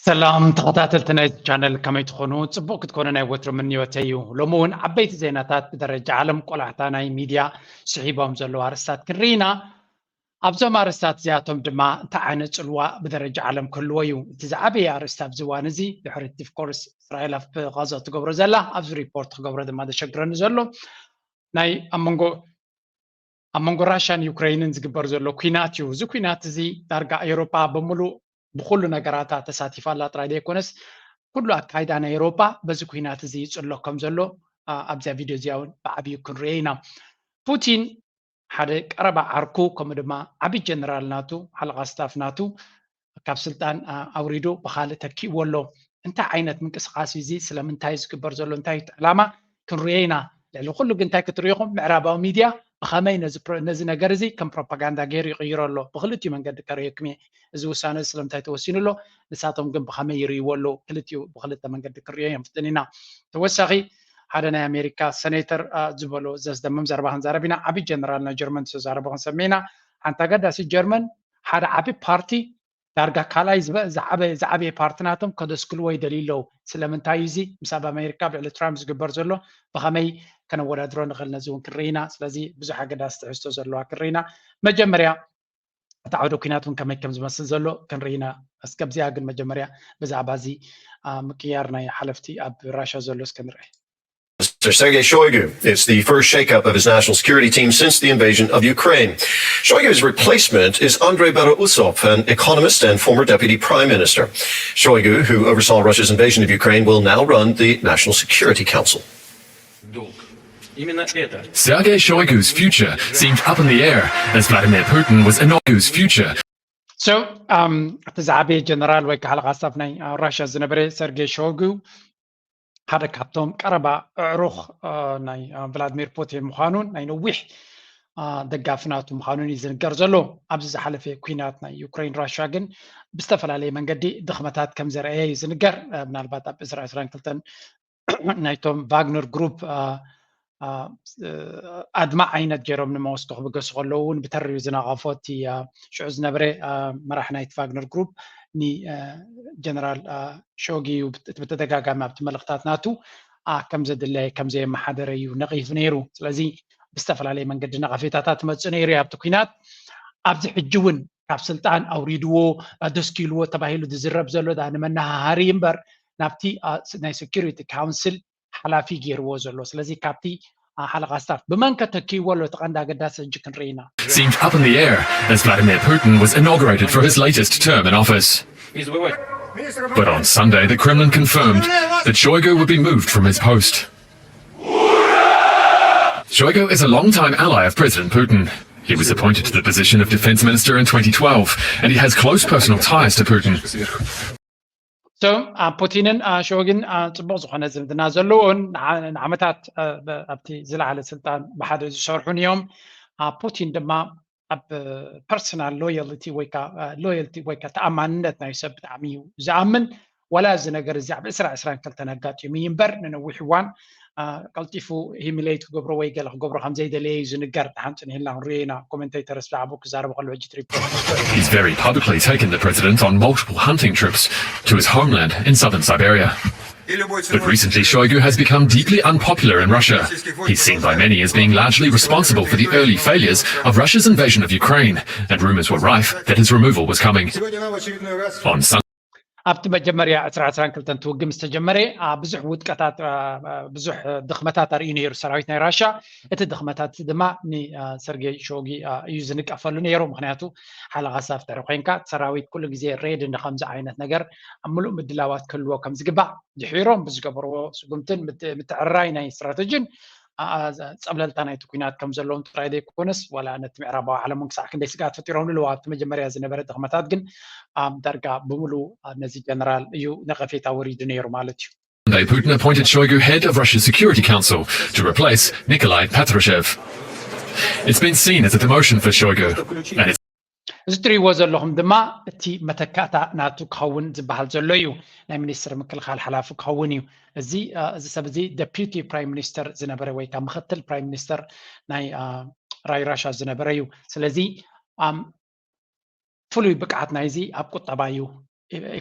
ሰላም ተኸታተልቲ ናይዚ ቻነል፣ ከመይ ትኾኑ? ጽቡቕ ክትኮኑ ናይ ወትሩ ምንዮተይ እዩ። ሎሚ እውን ዓበይቲ ዜናታት ብደረጃ ዓለም ቆላሕታ ናይ ሚድያ ስሒቦም ዘለዉ ኣርእስታት ክንርኢ ኢና። ኣብዞም ኣርእስታት እዚኣቶም ድማ እንታይ ዓይነት ጽልዋ ብደረጃ ዓለም ክህልዎ እዩ? እቲ ዝዓበየ ኣርእስቲ ኣብዚ እዋን እዚ ድሕሪ እቲ፣ of course፣ እስራኤል ኣብ ቃዛ ትገብሮ ዘላ፣ ኣብዚ ሪፖርት ክገብሮ ድማ ዘሸግረኒ ዘሎ ናይ ኣብ መንጎ ኣብ መንጎ ራሻን ዩክሬንን ዝግበር ዘሎ ኲናት እዩ። እዚ ኲናት እዚ ዳርጋ ኤውሮጳ ብምሉእ ብኹሉ ነገራታ ተሳቲፋ ኣላ ጥራይ ዘይኮነስ፣ ኩሉ ኣካይዳ ናይ ኤውሮጳ በዚ ኲናት እዚ ይጽሎ ከም ዘሎ፣ ኣ፣ ኣብዚኣ ቪድዮ እዚኣ እውን ብዓብዩ ክንሪኦ ኢና። ፑቲን ሓደ ቀረባ ዓርኩ፣ ከምኡ ድማ ዓቢ ጀነራል ናቱ፣ ሓለቓ ስታፍ ናቱ፣ ካብ ስልጣን፣ ኣ፣ ኣውሪዱ ብኻልእ ተኪእዎ ኣሎ። እንታይ ዓይነት ምንቅስቓስ እዩ እዚ? ስለምንታይ እዩ ዝግበር ዘሎ? እንታይ እዩ እቲ ዕላማ? ክንሪኦ ኢና። ልዕሊ ኩሉ ግን እንታይ ክትሪኢኹም? ምዕራባዊ ሚድያ ብኸመይ ነዚ ፕሮ-፣ ነዚ ነገር እዚ ከም ፕሮፓጋንዳ ገይሩ ይቕይሮ ኣሎ? ብኽልቲኡ መንገዲ ከርእየኩም እየ። እዚ ውሳነ እዚ ስለምንታይ ተወሲኑ ኣሎ? ንሳቶም ግን ብኸመይ ይርእይዎ ኣለዉ? ክልቲኡ ብኽልተ መንገዲ ክንሪኦ እዮም ፍትን ኢና። ተወሳኺ ሓደ ናይ ኣሜሪካ ሰኔተር፣ ኣ፣ ዝበሎ ዘስደምም ዘረባ ክንዛረብ ኢና። ዓቢ ጀነራል ናይ ጀርመን ዝተዛረቦ ክንሰምዕ ኢና። ሓንቲ ኣገዳሲት ጀርመን ሓደ ዓቢ ፓርቲ ዳርጋ ካልኣይ ዝበ-፣ ዝዓበ-፣ ዝዓበየ ፓርቲ ናቶም ከደስክልዎ ይደልዩ ኣለዉ። ስለምንታይ እዩ እዚ? ምስ ኣብ ኣሜሪካ ኣብ ልዕሊ ትራምፕ ዝግበር ዘሎ ብኸመይ ከነወዳድሮ ንኽእል ነዚ እውን ክንርኢ ኢና። ስለዚ ብዙሕ ኣገዳሲ ትሕዝቶ ዘለዋ ክንርኢ ኢና። መጀመርያ እቲ ዓውደ ኲናት እውን ከመይ ከም ዝመስል ዘሎ ክንርኢ ኢና። እስከ ኣብዚኣ ግን መጀመርያ ብዛዕባ እዚ፣ ኣ፣ ምቅያር ናይ ሓለፍቲ ኣብ ራሻ ዘሎ እስከ ንርአ። Mister Sergei Shoigu. It's the first shakeup of his national security team since the invasion of Ukraine. Shoigu's replacement is Andrei Belousov, an economist and former deputy prime minister. Shoigu, who oversaw Russia's invasion of Ukraine, will now run the National Security Council. Sergei Shoigu's future seemed up in the air as Vladimir Putin was inaugurated. Shoigu's future. So, um, እቲ ዝዓበየ ጀነራል ወይ ከዓ ሓለቓ ስታፍ ናይ፣ አ፣ ራሽያ ዝነበረ ሰርጌይ ሾይጉ ሓደ ካብቶም ቀረባ ኣዕሩኽ፣ አ፣ ናይ፣ አ፣ ቭላድሚር ፑቲን ምዃኑን ናይ ነዊሕ፣ አ፣ ደጋፊ ናቱ ምዃኑን እዩ ዝንገር ዘሎ። ኣብዚ ዝሓለፈ ኲናት ናይ ዩክሬን ራሽያ ግን ብዝተፈላለየ መንገዲ ድኽመታት ከም ዘርኣየ እዩ ዝንገር። አ፣ ምናልባት ኣብ ዕስራ ዕስራን ክልተን ናይቶም ቫግነር ግሩፕ፣ አ፣ አ፣ ኣድማ ዓይነት ገይሮም ንሞስኮ ክብገሱ ከለዉ እውን ብተሪሩ ዝነቐፎ እቲ፣ አ፣ ሽዑ ዝነበረ፣ አ፣ መራሒ ናይቲ ቫግነር ግሩፕ ኒ-፣ አ፣ ጀነራል፣ አ፣ ሾጊ እዩ ብት-፣ ብተደጋጋሚ ኣብቲ መልእኽታት ናቱ፣ አ፣ ከም ዘድለየ ከም ዘየመሓደረ እዩ ነቒፉ ነይሩ። ስለዚ ብዝተፈላለየ መንገዲ ነቐፌታታት ትመጽእ ነይሩ እዩ ኣብቲ ኲናት። ኣብዚ ሕጂ እውን ካብ ስልጣን ኣውሪድዎ፣ አ፣ ደስኪልዎ ተባሂሉ ዝዝረብ ዘሎ ዳ ንመነሃሃሪ እምበር ናብቲ፣ አ፣ ስ-፣ ናይ ሴኩሪቲ ካውንስል ሓላፊ ገይርዎ ዘሎ። ስለዚ ካብቲ፣ አ፣ ሓለቓ ስታፍ ብመን ከተኪእዎ ኣሎ? እቲ ቀንዲ ኣገዳሲ ሕጂ ክንርኢ ኢና። Seemed up in the air as Vladimir Putin was inaugurated for his latest term in office. But on Sunday, the Kremlin confirmed that Shoigu would be moved from his post. Shoigu is a long-time ally of President Putin. He was appointed to the position of defense minister in twenty twelve, and he has close personal ties to Putin. So, አ፣ ፑቲንን፣ አ፣ ሾይጉን፣ አ፣ ጽቡቕ ዝኾነ ዝምድና ዘለዎን ንዓ-፣ ንዓመታት፣ አ፣ ብ-፣ ኣብቲ ዝለዓለ ስልጣን ብሓደ ዝሰርሑን እዮም። አ፣ ፑቲን ድማ ኣብ ፐርሰናል ሎያልቲ ወይ ከ-፣ አ፣ ሎያልቲ ወይ ከ ተኣማንነት ናይ ሰብ ብጣዕሚ እዩ ዝኣምን። ዋላ እዚ ነገር እዚ ኣብ ዕስራ ዕስራን ክልተን ኣጋጢሙ እዩ እምበር፣ ንነዊሕ እዋን፣ አ፣ ቀልጢፉ ሂሚሌት ክገብሮ ወይ ገለ ክገብሮ ከም ዘይደለየ እዩ ዝንገር። ደሓን ጽኒሕና ክንሪኦ ኢና፣ ኮሜንቴተርስ ብዛዕባኡ ክዛረቡ ከለዉ ሕጂ እቲ ሪፖርት። He's very publicly taken the president on multiple hunting trips to his homeland in southern Siberia. But recently, Shoigu has become deeply unpopular in Russia. He's seen by many as being largely responsible for the early failures of Russia's invasion of Ukraine, and rumors were rife that his removal was coming. On Sun- ኣብቲ መጀመርያ ዕስራ ዕስራን ክልተን እቲ ውግእ ምስ ተጀመረ፣ አ፣ ብዙሕ ውድቀታት፣ አ፣ አ፣ ብዙሕ ድኽመታት ኣርእዩ ነይሩ ሰራዊት ናይ ራሻ። እቲ ድኽመታት ድማ ን-፣ አ፣ ሰርጌይ ሾጊ፣ አ፣ እዩ ዝንቀፈሉ ነይሩ። ምኽንያቱ ሓለቓ ስታፍ ድሕሪ ኮይንካ፣ እቲ ሰራዊት ኩሉ ግዜ ሬዲ ንኸምዚ ዓይነት ነገር ኣብ ምሉእ ምድላዋት ክህልዎ ከም ዝግባእ ድሒሮም ብዝገበርዎ ስጉምትን ምት-፣ ምትዕርራይ ናይ ስትራተጂን፣ አ፣ አ፣ ጸብለልታ ናይቲ ኲናት ከም ዘለዎም ጥራይ ዘይኮነስ፣ ዋላ ነቲ ምዕራባዊ ዓለም እውን ክሳዕ ክንደይ ስግኣት ፈጢሮምሉ ኣለዉ። ኣብቲ መጀመርያ ዝነበረ ድኽመታት ግን፣ ኣም፣ ዳርጋ ብምሉኡ፣ አ፣ ነዚ ጀነራል እዩ ነቐፌታ ወሪዱ ነይሩ ማለት እዩ። Monday, Putin appointed Shoigu head of Russia's Security Council to replace Nikolai Patrushev. It's been seen as a demotion for Shoigu, and it's እዚ ትርእይዎ ዘለኹም ድማ እቲ መተካእታ ናቱ ክኸውን ዝበሃል ዘሎ እዩ። ናይ ሚኒስትሪ ምክልኻል ሓላፊ ክኸውን እዩ። እዚ፣ አ፣ እዚ ሰብ እዚ ደፒዩቲ ፕራይም ሚኒስተር ዝነበረ ወይ ከዓ ምኽትል ፕራይም ሚኒስተር ናይ፣ አ፣ ራይ ራሻ ዝነበረ እዩ። ስለዚ፣ ኣም፣ ፍሉይ ብቅዓት ናይዚ ኣብ ቁጠባ እዩ።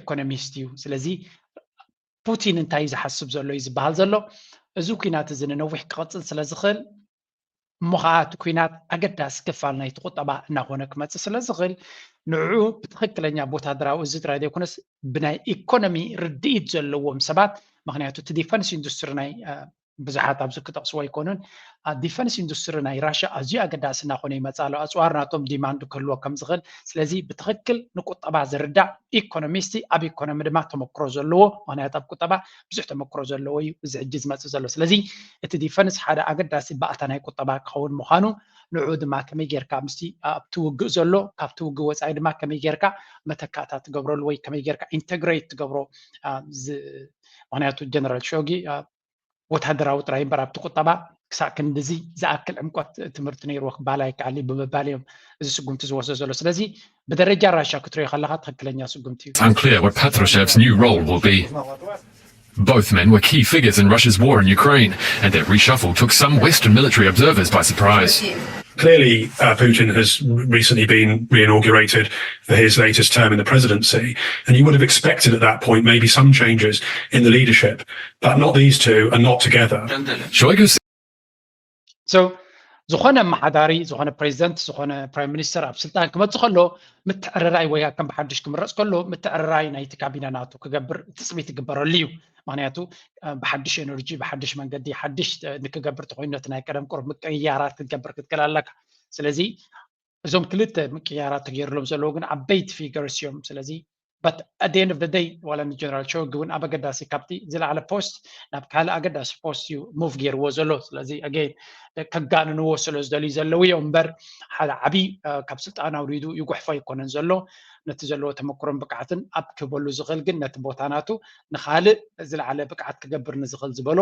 ኢኮኖሚስት እዩ። ስለዚ ፑቲን እንታይ እዩ ዝሓስብ ዘሎ እዩ ዝበሃል ዘሎ። እዚ ኩናት እዚ ንነዊሕ ክቐፅል ስለ ዝኽእል፣ እሞ ኸዓ እቲ ኩናት ኣገዳሲ ክፋል ናይቲ ቁጠባ እናኾነ ክመፅእ ስለ ዝኽእል፣ ንዕኡ ብትኽክለኛ ብወታደራዊ እዚ ጥራይ ዘይኮነስ ብናይ ኢኮኖሚ ርድኢት ዘለዎም ሰባት፣ ምኽንያቱ እቲ ዲፈንስ ኢንዱስትሪ ናይ ብዙሓት ኣብዚ ክጠቕስዎ ኣይኮኑን። ዲፈንስ ኢንዱስትሪ ናይ ራሽያ ኣዝዩ ኣገዳሲ እናኾነ ይመፅእ ኣሎ። ኣፅዋር ናቶም ዲማንድ ክህልዎ ከም ዝኽእል። ስለዚ ብትኽክል ንቁጠባ ዝርዳእ ኢኮኖሚስት፣ ኣብ ኢኮኖሚ ድማ ተመክሮ ዘለዎ፣ ምኽንያቱ ኣብ ቁጠባ ብዙሕ ተመክሮ ዘለዎ እዩ እዚ ሕጂ ዝመፅእ ዘሎ። ስለዚ እቲ ዲፈንስ ሓደ ኣገዳሲ ባእታ ናይ ቁጠባ ክኸውን ምዃኑ፣ ንዕኡ ድማ ከመይ ጌርካ ምስቲ ኣብቲ ውግእ ዘሎ፣ ካብቲ ውግእ ወፃኢ ድማ ከመይ ጌርካ መተካእታ ትገብረሉ ወይ ከመይ ጌርካ ኢንተግሬት ትገብሮ፣ ምኽንያቱ ጀነራል ሾጊ ወታደራዊ ጥራይ እምበር ኣብቲ ቁጠባ ክሳብ ክንድዚ ዝኣክል ዕምቆት ትምህርቲ ነይርዎ ክበሃል ኣይከኣል እዩ ብምባል እዮም እዚ ስጉምቲ ዝወስዶ ዘሎ። ስለዚ ብደረጃ ራሻ ክትሪኦ ከለካ ትኽክለኛ ስጉምቲ እዩ። Unclear what Patrushev's new role will be. Both men were key figures in Russia's war in Ukraine, and their reshuffle took some Western military observers by surprise. Clearly, uh, Putin has recently been reinaugurated for his latest term in the presidency, and you would have expected at that point maybe some changes in the leadership, but not these two and not together. Shoigu So ዝኾነ ኣመሓዳሪ፣ ዝኾነ ፕሬዚደንት፣ ዝኾነ ፕራይም ሚኒስተር ኣብ ስልጣን ክመፅእ ከሎ ምትዕርራይ ወይ ከም ብሓድሽ ክምረፅ ከሎ ምትዕርራይ ናይቲ ካቢነ ናቱ ክገብር ትፅቢት ይግበረሉ እዩ። ምክንያቱ ብሓድሽ ኤነርጂ፣ ብሓድሽ መንገዲ፣ ሓድሽ ንክገብር ተኮይኑ ነቲ ናይ ቀደም ቁሩብ ምቅይያራት ክትገብር ክትክእል ኣለካ። ስለዚ እዞም ክልተ ምቅያራት ተገይርሎም ዘለዉ ግን ዓበይቲ ፊገርስ እዮም። ስለዚ but at the end of the day ዋላ ንጀነራል ሾይጉ እውን ኣብ ኣገዳሲ ካብቲ ዝለዓለ ፖስት ናብ ካልእ ኣገዳሲ ፖስት እዩ ሙቭ ገይርዎ ዘሎ። ስለዚ ኣገይን ከጋንንዎ ስለ ዝደልዩ ዘለዉ እዮም እምበር ሓደ ዓብዪ ካብ ስልጣን ኣውሪዱ ይጉሕፎ ኣይኮነን ዘሎ። ነቲ ዘለዎ ተመክሮን ብቅዓትን ኣብ ክህበሉ ዝኽእል ግን ነቲ ቦታ ናቱ ንኻልእ ዝለዓለ ብቅዓት ክገብር ንዝኽእል ዝበሎ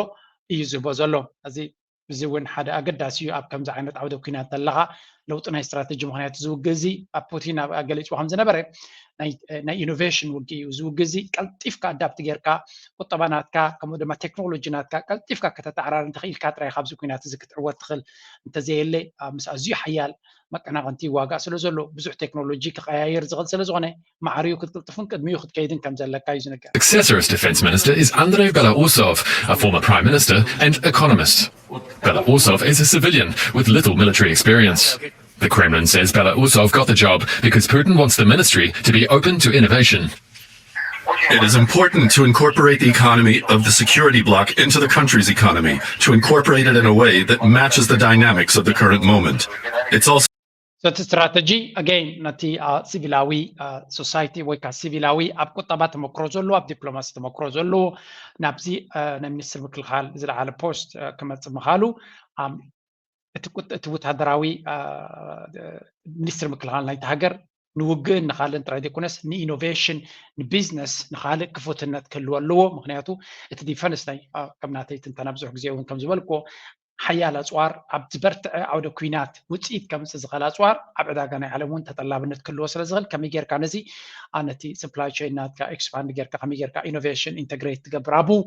እዩ ዝህቦ ዘሎ። እዚ እዚ እውን ሓደ ኣገዳሲ እዩ። ኣብ ከምዚ ዓይነት ዓውደ ኲናት ተለኻ ለውጢ ናይ ስትራተጂ ምኽንያቱ እዚ ውግእ እዚ ኣብ ፑቲን ኣብ ገሊፅዎ ከም ዝነበረ ናይ ኢኖቬሽን ውግእ እዩ። እዚ ውግእ እዚ ቀልጢፍካ ኣዳፕት ጌርካ ቁጠባ ናትካ ከምኡ ድማ ቴክኖሎጂ ናትካ ቀልጢፍካ ከተተዓራሪ እንተኽኢልካ ጥራይ ካብዚ ኲናት እዚ ክትዕወት ትኽእል። እንተዘየለ ምስ ኣዝዩ ሓያል መቀናቐንቲ ይዋጋእ ስለ ዘሎ ብዙሕ ቴክኖሎጂ ክቀያየር ዝኽእል ስለ ዝኾነ ማዕሪኡ ክትቅልጥፍን ቅድሚኡ ክትከይድን ከም ዘለካ እዩ ዝንገር። Successor as defense minister is Andrei Belousov, a former prime minister and economist. Belousov is a civilian with little military experience. The Kremlin says Belousov got the job because Putin wants the ministry to be open to innovation. It is important to incorporate the economy of the security bloc into the country's economy, to incorporate it in a way that matches the dynamics of the current moment. It's also እቲ ስትራተጂ ኣገይን ነቲ ሲቪላዊ ሶሳይቲ ወይ ከዓ ሲቪላዊ ኣብ ቁጠባ ተመክሮ ዘለዎ ኣብ ዲፕሎማሲ ተመክሮ ዘለዎ ናብዚ ናይ ሚኒስትር ምክልኻል ዝለዓለ ፖስት ክመፅእ ምኻሉ እቲ ወታደራዊ ሚኒስትር ምክልኻል ናይቲ ሃገር ንውግእን ንካልእን ጥራይ ዘይኮነስ ንኢኖቬሽን ንቢዝነስ ንካልእ ክፉትነት ክህልዎ ኣለዎ። ምክንያቱ እቲ ዲፈንስ ናይ ከም ናተይ ትንተና ብዙሕ ግዜ እውን ከም ዝበልክዎ ሓያል ኣፅዋር ኣብ ዝበርትዐ ዓውደ ኲናት ውፅኢት ከምፅእ ዝኽእል ኣፅዋር ኣብ ዕዳጋ ናይ ዓለም እውን ተጠላብነት ክህልዎ ስለ ዝኽእል ከመይ ጌርካ ነዚ ነቲ supply chain ናትካ ኤክስፓንድ ጌርካ ከመይ ጌርካ ኢኖቬሽን ኢንተግሬት ትገብር ኣብኡ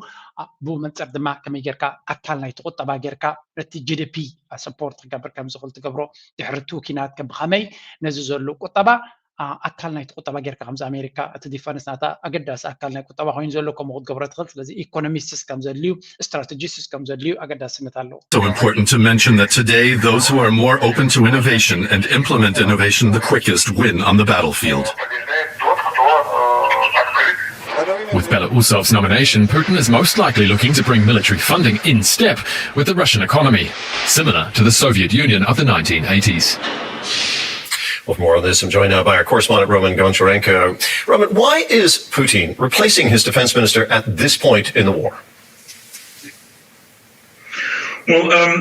ብኡ መንፅር ድማ ከመይ ጌርካ ኣካል ናይቲ ቁጠባ ጌርካ ነቲ ጂ ዲ ፒ ሰፖርት ክገብር ከም ዝኽእል ትገብሮ ድሕሪ እቲ ኲናት ከ ብኸመይ ነዚ ዘሎ ቁጠባ ኣካል ናይቲ ቁጠባ ጌርካ ከምዚ ኣሜሪካ እቲ ዲፈንስ ናታ ኣገዳሲ ኣካል ናይ ቁጠባ ኮይኑ ዘሎ ከምኡ ክትገብሮ ትኽእል። ስለዚ ኢኮኖሚስትስ ከም ዘድልዩ ስትራተጂስትስ ከም ዘድልዩ ኣገዳስነት ኣለዎ። So important to mention that today those who are more open to innovation and implement innovation the quickest win on the battlefield. With Belousov's nomination, Putin is most likely looking to bring military funding in step with the Russian economy, similar to the Soviet Union of the nineteen eighties. With more on this, I'm joined now by our correspondent Roman Goncharenko. Roman, why is Putin replacing his defense minister at this point in the war? Well, um,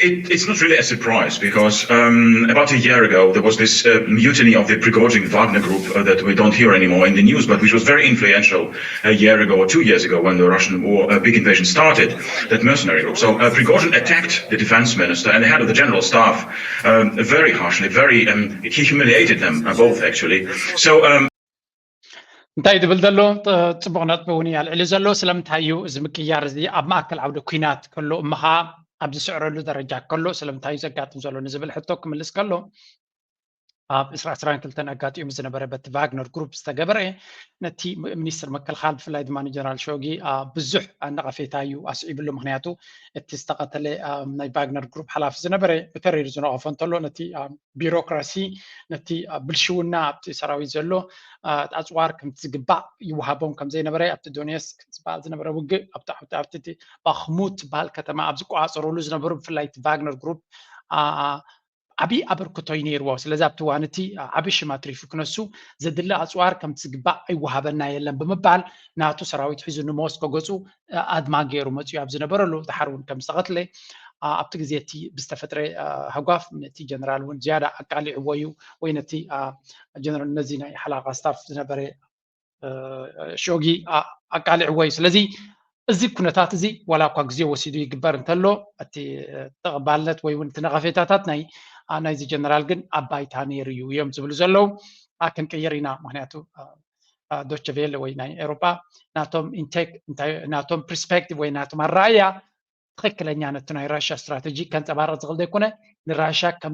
it, it's not really a surprise because um, about a year ago there was this uh, mutiny of the Prigozhin Wagner group uh, that we don't hear anymore in the news, but which was very influential a year ago or two years ago when the Russian war, uh, big invasion started, that mercenary group. So uh, Prigozhin attacked the defense minister and the head of the general staff um, very harshly, very, um, he humiliated them uh, both actually. So um, እንታይ ዝብል ዘሎ ጽቡቕ ነጥቢ እውን እዩ ኣልዕሊ ዘሎ። ስለምንታይ እዩ እዚ ምቅያር እዚ ኣብ ማእከል ዓውደ ኲናት ከሎ እሞ ኸዓ ኣብ ዝስዕረሉ ደረጃ ከሎ ስለምንታይ እዩ ዘጋጥም ዘሎ ንዝብል ሕቶ ክምልስ ከሎ ኣብ ዕስራ ዕስራን ክልተን ኣጋጢሙ ዝነበረ በቲ ቫግነር ግሩፕ ዝተገበረ ነቲ ሚኒስትር መከልኻል ብፍላይ ድማ ንጀነራል ሾጊ ብዙሕ ነቐፌታ እዩ ኣስዒብሉ። ምክንያቱ እቲ ዝተቐተለ ናይ ቫግነር ግሩፕ ሓላፊ ዝነበረ ብተሪር ዝነቐፎ እንተሎ ነቲ ቢሮክራሲ ነቲ ብልሽውና ኣብቲ ሰራዊት ዘሎ ኣፅዋር ከምቲ ዝግባእ ይወሃቦም ከምዘይነበረ ኣብቲ ዶኔስክ ዝበሃል ዝነበረ ውግእ ኣብቲ ባክሙት ዝበሃል ከተማ ኣብ ዝቆፃፀርሉ ዝነበሩ ብፍላይ እቲ ቫግነር ግሩፕ ዓብዪ ኣበርክቶ እዩ ነይርዎ። ስለዚ ኣብቲ እዋን እቲ ዓብዪ ሽም ኣትሪፉ ክነሱ ዘድሊ ኣፅዋር ከምቲ ዝግባእ ኣይወሃበና የለን ብምባል ናቱ ሰራዊት ሒዙ ንሞስኮ ገፁ ኣድማ ገይሩ መፅኡ ኣብ ዝነበረሉ ድሓር እውን ከም ዝተቐትለ ኣብቲ ግዜ እቲ ብዝተፈጥረ ሃጓፍ ነቲ ጀነራል እውን ዝያዳ ኣቃሊዕዎ እዩ ወይ ነቲ ነዚ ናይ ሓላቓ ስታፍ ዝነበረ ሾጊ ኣቃሊዕዎ እዩ። ስለዚ እዚ ኩነታት እዚ ዋላ እኳ ግዜ ወሲዱ ይግበር እንተሎ እቲ ተቐባልነት ወይ እውን እቲ ነቐፌታታት ናይ ናይዚ ጀነራል ግን ኣብ ባይታ ነይሩ እዩ እዮም ዝብሉ ዘለዉ። ክንቅይር ኢና። ምክንያቱ ዶቸ ቬለ ወይ ናይ ኤውሮጳ ናቶም ኢንቴክ ናቶም ፕርስፔክቲቭ ወይ ናቶም ኣረኣያ ትኽክለኛ ነቲ ናይ ራሽያ ስትራተጂ ከንፀባርቕ ዝኽእል ዘይኮነ ንራሽያ ከም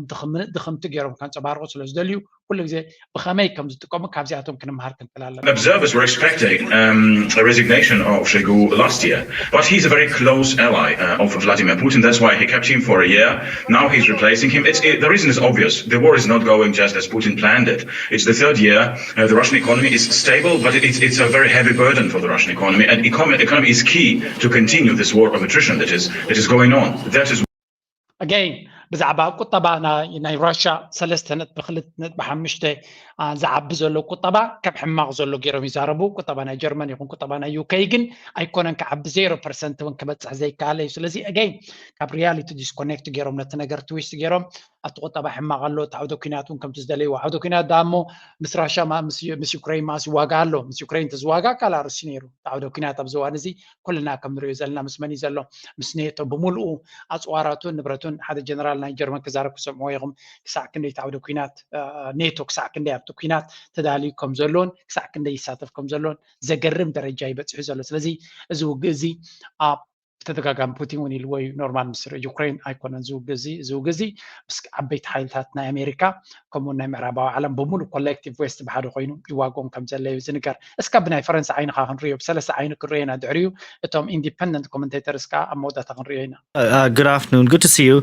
ድኽምቲ ገይሮም ከንፀባርቑ ስለ ዝደልዩ ኩሉ ግዜ ብኸመይ ከም ዝጥቀሙ ካብዚኣቶም ክንምሃር ክንክእል ኣለና። Observers were expecting um, a resignation of Shoigu last year, but he's a very close ally uh, of Vladimir Putin. That's why he kept him for a year. Now he's replacing him. It's, it, the reason is obvious. The war is not going just as Putin planned it. It's the third year. Uh, the Russian economy is stable, but it's, it's a very heavy burden for the Russian economy. And economy, economy is key to continue this war of attrition that is, that is going on. That is Again, ብዛዕባ ቁጠባ ናይ ራሽያ ሰለስተ ነጥቢ ክልተ ነጥቢ ሓሙሽተ ዝዓቢ ዘሎ ቁጠባ ከም ሕማቕ ዘሎ ገይሮም ይዛረቡ። ቁጠባ ናይ ጀርመን ይኹን ቁጠባ ናይ ዩኬ ግን ኣይኮነን ክዓቢ ዜሮ ፐርሰንት እውን ክበፅሕ ዘይከኣለ እዩ። ስለዚ again ካብ ሪያሊቲ ዲስኮኔክት ገይሮም ነቲ ነገር ትዊስት ገይሮም ኣብቲ ቁጠባ ሕማቕ ኣሎ፣ እቲ ዓውደ ኩናት እውን ከምቲ ዝደለይዎ ዓውደ ኩናት ደኣ እሞ ምስ ራሽያ ምስ ዩክሬን ማስ ይዋጋ ኣሎ። ምስ ዩክሬን ተዝዋጋ ካላ ሩሲ ነይሩ። እቲ ዓውደ ኩናት ኣብዚ እዋን እዚ ኩልና ከም ንሪኦ ዘለና ምስ መን እዩ ዘሎ? ምስ ኔቶ ብምልኡ ኣፅዋራቱን ንብረቱን ሓደ ጀነራል ናይ ጀርመን ክዛረብ ክሰምዕዎ ኢኹም። ክሳዕ ክንደይ እቲ ዓውደ ኩናት ኔቶ ክሳዕ ክንደይ ኣብቲ ኩናት ተዳልዩ ከም ዘሎን ክሳዕ ክንደይ ይሳተፍ ከም ዘሎን ዘገርም ደረጃ እዩ በፂሑ ዘሎ። ስለዚ እዚ ውግእ እዚ ኣብ ብተደጋጋሚ ፑቲን እውን ኢልዎ እዩ ኖርማል ምስ ዩክሬን ኣይኮነን እዚ ውግእ እዚ። እዚ ውግእ እዚ ምስ ዓበይቲ ሓይልታት ናይ ኣሜሪካ ከምኡ ናይ ምዕራባዊ ዓለም ብምሉእ ኮሌክቲቭ ዌስት ብሓደ ኮይኑ ይዋግኦም ከም ዘለ እዩ ዝንገር። እስካ ብናይ ፈረንሳ ዓይንካ ክንሪኦ ብሰለስተ ዓይኒ ክንሪኦ ኢና። ድሕሪኡ እቶም ኢንዲፐንደንት ኮመንቴተርስ ከዓ ኣብ መወዳእታ ክንሪኦ ኢና። Uh, good afternoon. Good to see you.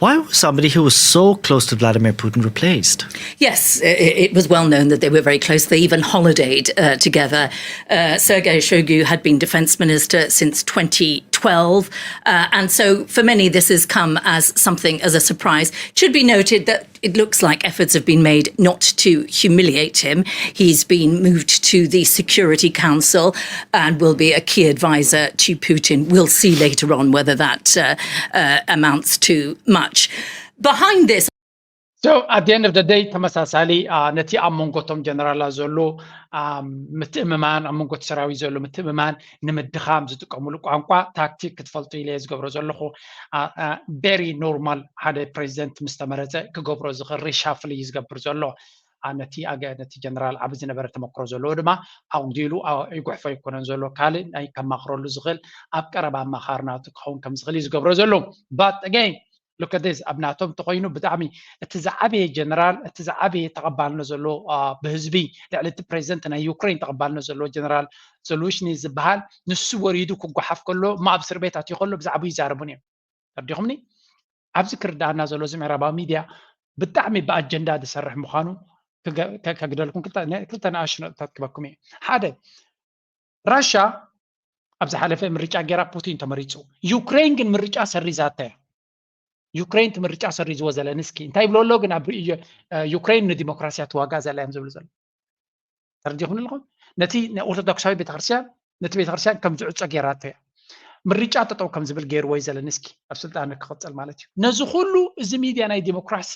Why was somebody who was so close to Vladimir Putin replaced? Yes, it, it was well known that they were very close. They even holidayed uh, together. Uh, Sergei Shoigu had been defense minister since twenty twelve. Uh, and so for many, this has come as something, as a surprise. It should be noted that it looks like efforts have been made not to humiliate him. He's been moved to the Security Council and will be a key advisor to Putin. We'll see later on whether that uh, uh, amounts to much. Behind this, So at the end of the day ተመሳሳሊ ነቲ ኣብ መንጎቶም ጀነራላት ዘሎ ምትእምማን ኣብ መንጎ ሰራዊት ዘሎ ምትእምማን ንምድኻም ዝጥቀምሉ ቋንቋ ታክቲክ ክትፈልጡ ኢለ ዝገብሮ ዘለኹ። Very normal ሓደ ፕሬዚደንት ምስ ተመረፀ ክገብሮ ዝኽእል ሪሻፍል እዩ ዝገብር ዘሎ። ነቲ ኣገ ነቲ ጀነራል ዓቢ ዝነበረ ተመክሮ ዘለዎ ድማ ኣጉዲሉ ይጉሕፎ ኣይኮነን ዘሎ። ካልእ ናይ ከማኽረሉ ዝኽእል ኣብ ቀረባ ኣማኻሪ ናቱ ክኸውን ከም ዝኽእል እዩ ዝገብሮ ዘሎ። But again look at this ኣብ ናቶም እንተኮይኑ ብጣዕሚ እቲ ዝዓበየ ጀነራል እቲ ዝዓበየ ተቐባልነት ዘለዎ ብህዝቢ ልዕሊ እቲ ፕሬዚደንት ናይ ዩክሬን ተቐባልነት ዘለዎ ጀነራል ዘሉሽኒ ዝበሃል ንሱ ወሪዱ ክጓሓፍ ከሎ እሞ ኣብ እስር ቤት ኣትዩ ከሎ ብዛዕባኡ ይዛረቡን እዮም። ተረዲኹምኒ? ኣብዚ ክርዳኣና ዘሎ እዚ ምዕራባዊ ሚድያ ብጣዕሚ ብኣጀንዳ ዝሰርሕ ምዃኑ ከግደልኩም ክልተ ንኣሽቱ ነጥብታት ክበኩም እየ። ሓደ ራሻ ኣብ ዝሓለፈ ምርጫ ጌራ ፑቲን ተመሪፁ። ዩክሬን ግን ምርጫ ሰሪዛታ እያ። ዩክሬን እቲ ምርጫ ሰሪዝዎ ዘለንስኪ እንታይ ይብሎ ኣሎ ግን ኣብ ዩክሬን ንዲሞክራሲ እያ ትዋጋእ ዘላ እዮም ዝብሉ ዘሎ። ተረዲኹም ኣለኹም? ነቲ ኦርቶዶክሳዊ ቤተክርስትያን ነቲ ቤተክርስትያን ከም ዝዕፆ ጌራቶ እያ። ምርጫ ጠጠው ከም ዝብል ገይርዎ እዩ ዘለንስኪ ኣብ ስልጣን ክቕፅል ማለት እዩ። ነዚ ኩሉ እዚ ሚድያ ናይ ዲሞክራሲ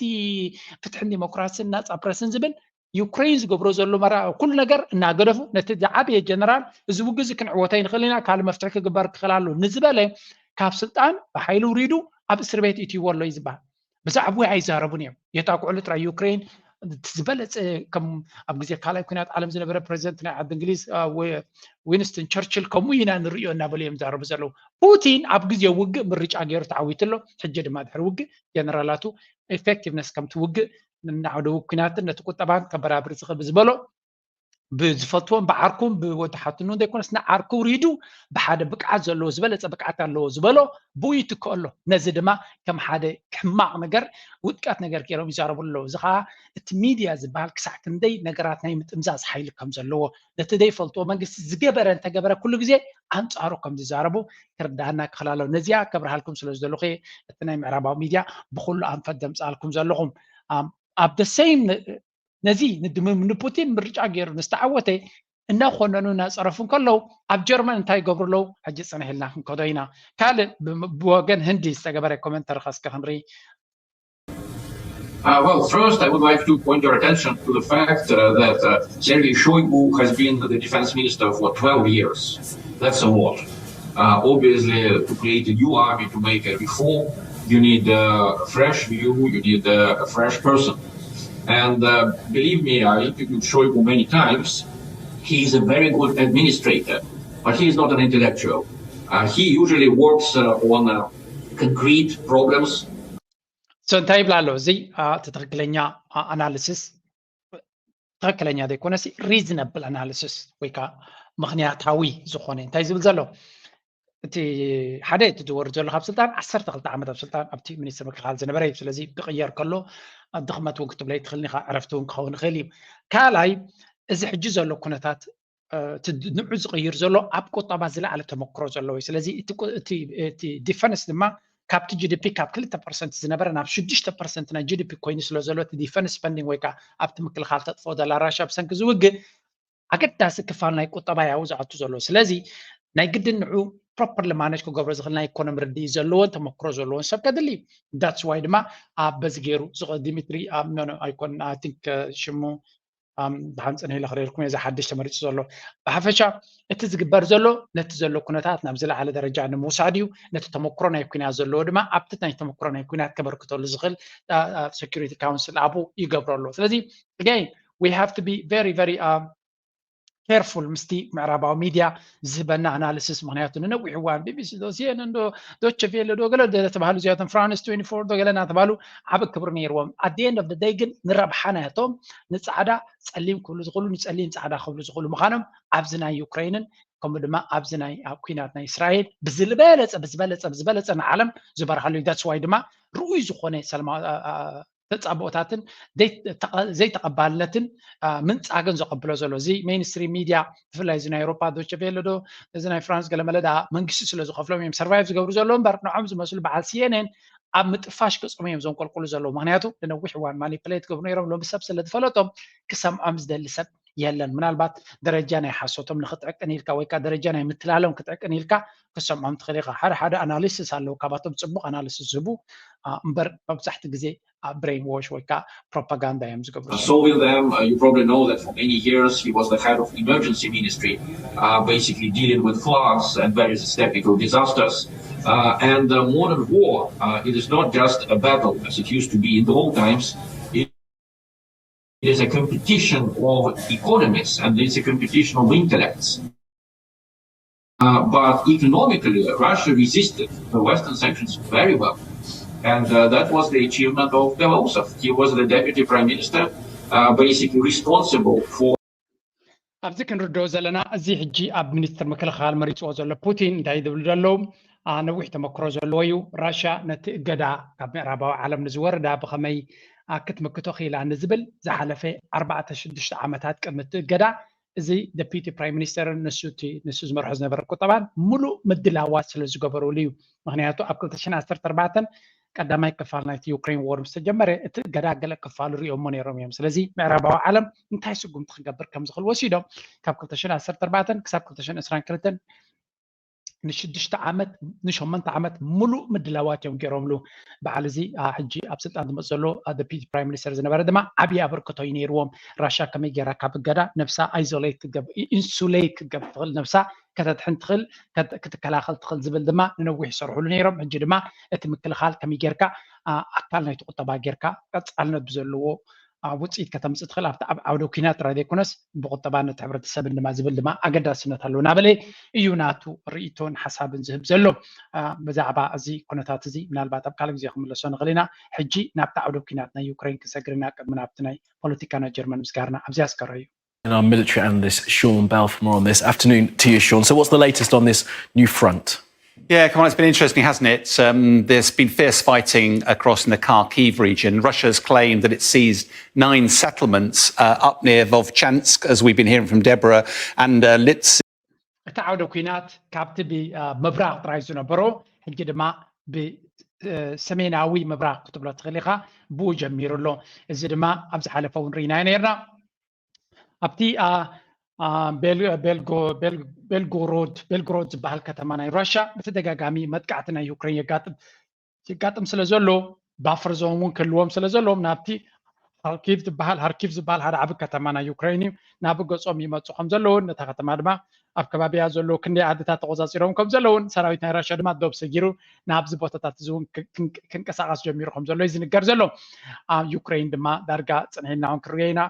ፍትሕን ዲሞክራስን ናፃ ፕረስን ዝብል ዩክሬን ዝገብሮ ዘሎ መራ ኩሉ ነገር እናገደፉ ነቲ ዝዓበየ ጀነራል እዚ ውግእ እዚ ክንዕወቶ ኣይንኽእል ኢና ካልእ መፍትሒ ክግበር ክኽእል ኣሎ ንዝበለ ካብ ስልጣን ብሓይሊ ውሪዱ ኣብ እስር ቤት እትይዎ ኣሎ እዩ ዝበሃል። ብዛዕባኡ ኣይዛረቡን እዮም። የጣቅዑሉ ጥራይ። ዩክሬን ዝበለፀ ከም ኣብ ግዜ ካልኣይ ኩናት ዓለም ዝነበረ ፕሬዚደንት ናይ ዓዲ እንግሊዝ ዊንስተን ቸርችል ከምኡ ኢና ንርእዮ እናበሉ እዮም ዛረቡ ዘለዉ። ፑቲን ኣብ ግዜ ውግእ ምርጫ ገይሩ ተዓዊቱ ኣሎ። ሕጂ ድማ ድሕሪ ውግእ ጀነራላቱ ኤፌክቲቭነስ ከምቲ ውግእ ንናዕደዊ ኩናትን ነቲ ቁጠባን ከበራብር ዝኽእል ዝበሎ ብዝፈትዎም ብዓርኩም ብወዲ ሓትኑ ዘይኮነስ ንዓርኩ ውሪዱ ብሓደ ብቅዓት ዘለዎ ዝበለፀ ብቅዓት ኣለዎ ዝበሎ ብኡ ይትክኦ ኣሎ። ነዚ ድማ ከም ሓደ ሕማቕ ነገር ውድቀት ነገር ገይሮም ይዛረቡ ኣለዉ። እዚ ከዓ እቲ ሚድያ ዝበሃል ክሳዕ ክንደይ ነገራት ናይ ምጥምዛዝ ሓይሊ ከም ዘለዎ ነቲ ዘይፈልጥዎ መንግስቲ ዝገበረ እንተገበረ ኩሉ ግዜ ኣንፃሩ ከም ዝዛረቡ ክርዳኣና ክኽእል ኣለዎ። ነዚኣ ከብርሃልኩም ስለ ዝደለኹ እቲ ናይ ምዕራባዊ ሚድያ ብኩሉ ኣንፈት ዘምፅኣልኩም ዘለኹም ኣብ the same ነዚ ንድምም ንፑቲን ምርጫ ገይሩ ንዝተዓወተ እናኮነኑ እናፀረፉ እንከለዉ ኣብ ጀርመን እንታይ ይገብሩ ኣለዉ? ሕጂ ፅንሕ ኢልና ክንከዶ ኢና። ካልእ ብወገን ህንዲ ዝተገበረ ኮመንተሪ ከስከ ክንርኢ። Uh, well, first, I would like to point your attention to the fact uh, that uh, Sergei Shoigu has been the defense minister for twelve years. That's a lot. Uh, obviously, to create a new army, to make a reform, you need uh, a fresh view, you need uh, a fresh person. And uh, believe me, I interviewed Shoigu many times. He is a very good administrator, but he is not an intellectual. Uh, he usually works uh, on uh, concrete problems. So እንታይ ይብላ ኣሎ? እዚ እቲ ትኽክለኛ ኣናሊሲስ ትኽክለኛ ዘይኮነሲ reasonable analysis ወይ ከዓ ምኽንያታዊ ዝኾነ እንታይ ዝብል ዘሎ እቲ ሓደ እቲ ዝወርድ ዘሎ ካብ ስልጣን ዓሰርተ ክልተ ዓመት ኣብ ስልጣን ኣብቲ ሚኒስትር ምክልኻል ዝነበረ እዩ። ስለዚ ክቕየር ከሎ ድኽመት እውን ክትብለይ ትኽእል ኢኻ፣ ዕረፍቲ እውን ክኸውን ይኽእል እዩ። ካልኣይ እዚ ሕጂ ዘሎ ኩነታት ንዑ ዝቕይር ዘሎ ኣብ ቁጠባ ዝለዓለ ተመክሮ ዘለዎ እዩ። ስለዚ እቲ ዲፈንስ ድማ ካብቲ ጂ ዲ ፒ ካብ ክልተ ፐርሰንት ዝነበረ ናብ ሽዱሽተ ፐርሰንት ናይ ጂ ዲ ፒ ኮይኑ ስለ ዘሎ እቲ ዲፈንስ ስፐንዲንግ ወይ ከዓ ኣብቲ ምክልኻል ተጥፍኦ ዘላ ራሻ ብሰንኪ ዝውግእ ኣገዳሲ ክፋል ናይ ቁጠባ ያው ዝኣቱ ዘሎ። ስለዚ ናይ ግድን ንዑ ፕሮፐርሊ ማነጅ ክገብሮ ዝኽእል ናይ ኢኮኖሚ ርድኢት ዘለዎን ተመክሮ ዘለዎን ሰብ ከድሊ። ዳትስ ዋይ ድማ ኣብ በዚ ገይሩ ዲሚትሪ ኣይኮን ሽሙ ድሓን ፅንሕ ኢለ ክርእየልኩም እየ፣ እዚ ሓድሽ ተመሪፁ ዘሎ። ብሓፈሻ እቲ ዝግበር ዘሎ ነቲ ዘሎ ኩነታት ናብ ዝለዓለ ደረጃ ንምውሳድ እዩ። ነቲ ተመክሮ ናይ ኩናት ዘለዎ ድማ ኣብቲ ናይ ተመክሮ ናይ ኩናት ከበርክተሉ ዝኽእል ሰኪሪቲ ካውንስል ኣብኡ ይገብሮ ኣሎ። ስለዚ again we have to be very very careful ምስቲ ምዕራባዊ ሚድያ ዝህበና ኣናሊሲስ። ምክንያቱ ንነዊሕ እዋን ቢቢሲ ዶ ሲኤንኤን ዶ ዶቸ ቬለ ዶ ገለ እናተባሃሉ እዚኣቶም ፍራንስ ትዌንቲ ፎር ዶ ገለ እናተባሃሉ ዓቢ ክብሪ ነይርዎም። At the end of the day ግን ንረብሓ ናቶም ንፃዕዳ ፀሊም ክብሉ ዝኽእሉ ንፀሊም ፃዕዳ ክብሉ ዝኽእሉ ምዃኖም ኣብዚ ናይ ዩክሬንን ከምኡ ድማ ኣብዚ ናይ ኣብ ኩናት ናይ እስራኤል ብዝበለፀ ብዝበለፀ ብዝበለፀ ንዓለም ዝበርሃሉ እዩ። That's why ድማ ርኡይ ዝኾነ ሰላማዊ ተፃብኦታትን ዘይተቐባልነትን ምንፃግን ዘቐብሎ ዘሎ እዚ ሜይንስትሪም ሚድያ ብፍላይ እዚ ናይ ኤውሮፓ ዶቸ ቬለ ዶ እዚ ናይ ፍራንስ ገለመለ ደኣ መንግስቲ ስለ ዝኸፍሎም እዮም ሰርቫይቭ ዝገብሩ ዘለዉ እምበር ንዖም ዝመስሉ በዓል ሲኤንኤን ኣብ ምጥፋሽ ገፆም እዮም ዘንቆልቁሉ ዘለዉ። ምክንያቱ ንነዊሕ እዋን ማኒፕሌት ገብሩ ነይሮም ሎሚ ሰብ ስለ ዝፈለጦም ክሰምዖም ዝደሊ ሰብ የለን። ምናልባት ደረጃ ናይ ሓሶቶም ንክትዕቅን ኢልካ ወይ ከዓ ደረጃ ናይ ምትላሎም ክትዕቅን ኢልካ ክሰምዖም ትኽእል ኢኻ። ሓደ ሓደ ኣናሊሲስ ኣለዉ፣ ካባቶም ፅቡቅ ኣናሊሲስ ዝህቡ እምበር መብዛሕቲ ግዜ brainwash ወይ ከዓ ፕሮፓጋንዳ እዮም ዝገብሩ። So with them, uh, you probably know that for many years he was the head of emergency ministry, uh, basically dealing with floods and various technical disasters. Uh, and uh, modern war, uh, it is not just a battle as it used to be in the old times. It is a competition of economies and it's a competition of intellects. Uh, but economically, Russia resisted the Western sanctions very well. And uh, that was the achievement of Belousov. He was the deputy prime minister, uh, basically responsible for ኣብዚ ክንርድኦ ዘለና እዚ ሕጂ ኣብ ሚኒስትር ምክልኻል መሪፅዎ ዘሎ ፑቲን እንታይ ዝብል ዘለዉ ነዊሕ ተመክሮ ዘለዎ እዩ። ራሽያ ነቲ እገዳ ካብ ምዕራባዊ ዓለም ንዝወረዳ ብኸመይ ክትምክቶ ክኢላ ንዝብል ዝሓለፈ ኣርባዕተ ሽዱሽተ ዓመታት ቅድሚ እቲ እገዳ እዚ ደፒቲ ፕራይም ሚኒስተርን ንሱ እቲ ንሱ ዝመርሖ ዝነበረ ቁጠባን ሙሉእ ምድላዋት ስለ ዝገበሩሉ እዩ። ምክንያቱ ኣብ ክልተ ሽሕን ዓሰርተ ኣርባዕተን ቀዳማይ ክፋል ናይቲ ዩክሬን ዎር ምስ ተጀመረ እቲ እገዳ ገለ ክፋሉ ሪኦሞ ነይሮም እዮም። ስለዚ ምዕራባዊ ዓለም እንታይ ስጉምቲ ክገብር ከም ዝኽእል ወሲዶም ካብ ክልተ ሽሕን ዓሰርተ ኣርባዕተን ክሳብ ክልተ ሽሕን ዕስራን ክልተን ንሽዱሽተ ዓመት ንሸመንተ ዓመት ሙሉእ ምድላዋት እዮም ገይሮምሉ። በዓል እዚ ሕጂ ኣብ ስልጣን ዝመፅ ዘሎ ደፒቲ ፕራይም ሚኒስተር ዝነበረ ድማ ዓብዪ ኣበርክቶ እዩ ነይርዎም። ራሻ ከመይ ገይራ ካብ እገዳ ነብሳ ኣይዞሌት ኢንሱሌት ክትገብር ትኽእል ነብሳ ከተድሕን ትኽእል ክትከላኸል ትኽእል ዝብል ድማ ንነዊሕ ይሰርሕሉ ነይሮም። ሕጂ ድማ እቲ ምክልኻል ከመይ ጌርካ ኣካል ናይቲ ቁጠባ ጌርካ ቀፃልነት ብዘለዎ ውፅኢት ከተምፅእ ትኽእል ኣብቲ ኣብ ዓውደ ኩናት ጥራይ ዘይኮነስ ብቁጠባ ነቲ ሕብረተሰብን ድማ ዝብል ድማ ኣገዳስነት ኣለዎ እናበለ እዩ ናቱ ርእይቶን ሓሳብን ዝህብ ዘሎ። ብዛዕባ እዚ ኩነታት እዚ ምናልባት ኣብ ካልእ ግዜ ክምለሶ ንኽእል ኢና። ሕጂ ናብቲ ዓውደ ኩናት ናይ ዩክሬን ክሰግርና ቅድሚ ናብቲ ናይ ፖለቲካ ናይ ጀርመን ምስጋርና ኣብዚ ኣስከሮ እዩ። And our military analyst Sean Bell for more on this. Afternoon to you, Sean. So, what's the latest on this new front? Yeah, come on, it's been interesting, hasn't it? Um, there's been fierce fighting across in the Kharkiv region. Russia's claimed that it seized nine settlements uh, up near Vovchansk, as we've been hearing from Deborah, and uh, Litsi. እቲ ዓውደ ኩናት ካብቲ ብምብራቕ ጥራይ ዝነበሮ ሕጂ ድማ ብሰሜናዊ ምብራቕ ክትብሎ ትኽእል ኢኻ ብኡ ጀሚሩ ኣሎ። እዚ ድማ ኣብ ዝሓለፈ እውን ርኢናዮ ነርና። ኣብቲ ቤልጎሮድ ቤልጎሮድ ዝበሃል ከተማ ናይ ራሽያ ብተደጋጋሚ መጥቃዕቲ ናይ ዩክሬን የጋጥም የጋጥም ስለ ዘሎ ባፈር ዞን እውን ክህልዎም ስለ ዘለዎም ናብቲ ሃርኪቭ ዝበሃል ሃርኪቭ ዝበሃል ሓደ ዓቢ ከተማ ናይ ዩክሬን እዩ ናብ ገጾም ይመፁ ከም ዘለውን ነታ ከተማ ድማ ኣብ ከባቢያ ዘለዉ ክንደይ ዓድታት ተቆፃፂሮም ከም ዘለውን ሰራዊት ናይ ራሽያ ድማ ዶብ ሰጊሩ ናብዚ ቦታታት እዚ እውን ክንቀሳቀስ ጀሚሩ ከም ዘሎ እዩ ዝንገር ዘሎ። ኣብ ዩክሬን ድማ ዳርጋ ፅንሒልና እውን ክንሪኦ ኢና።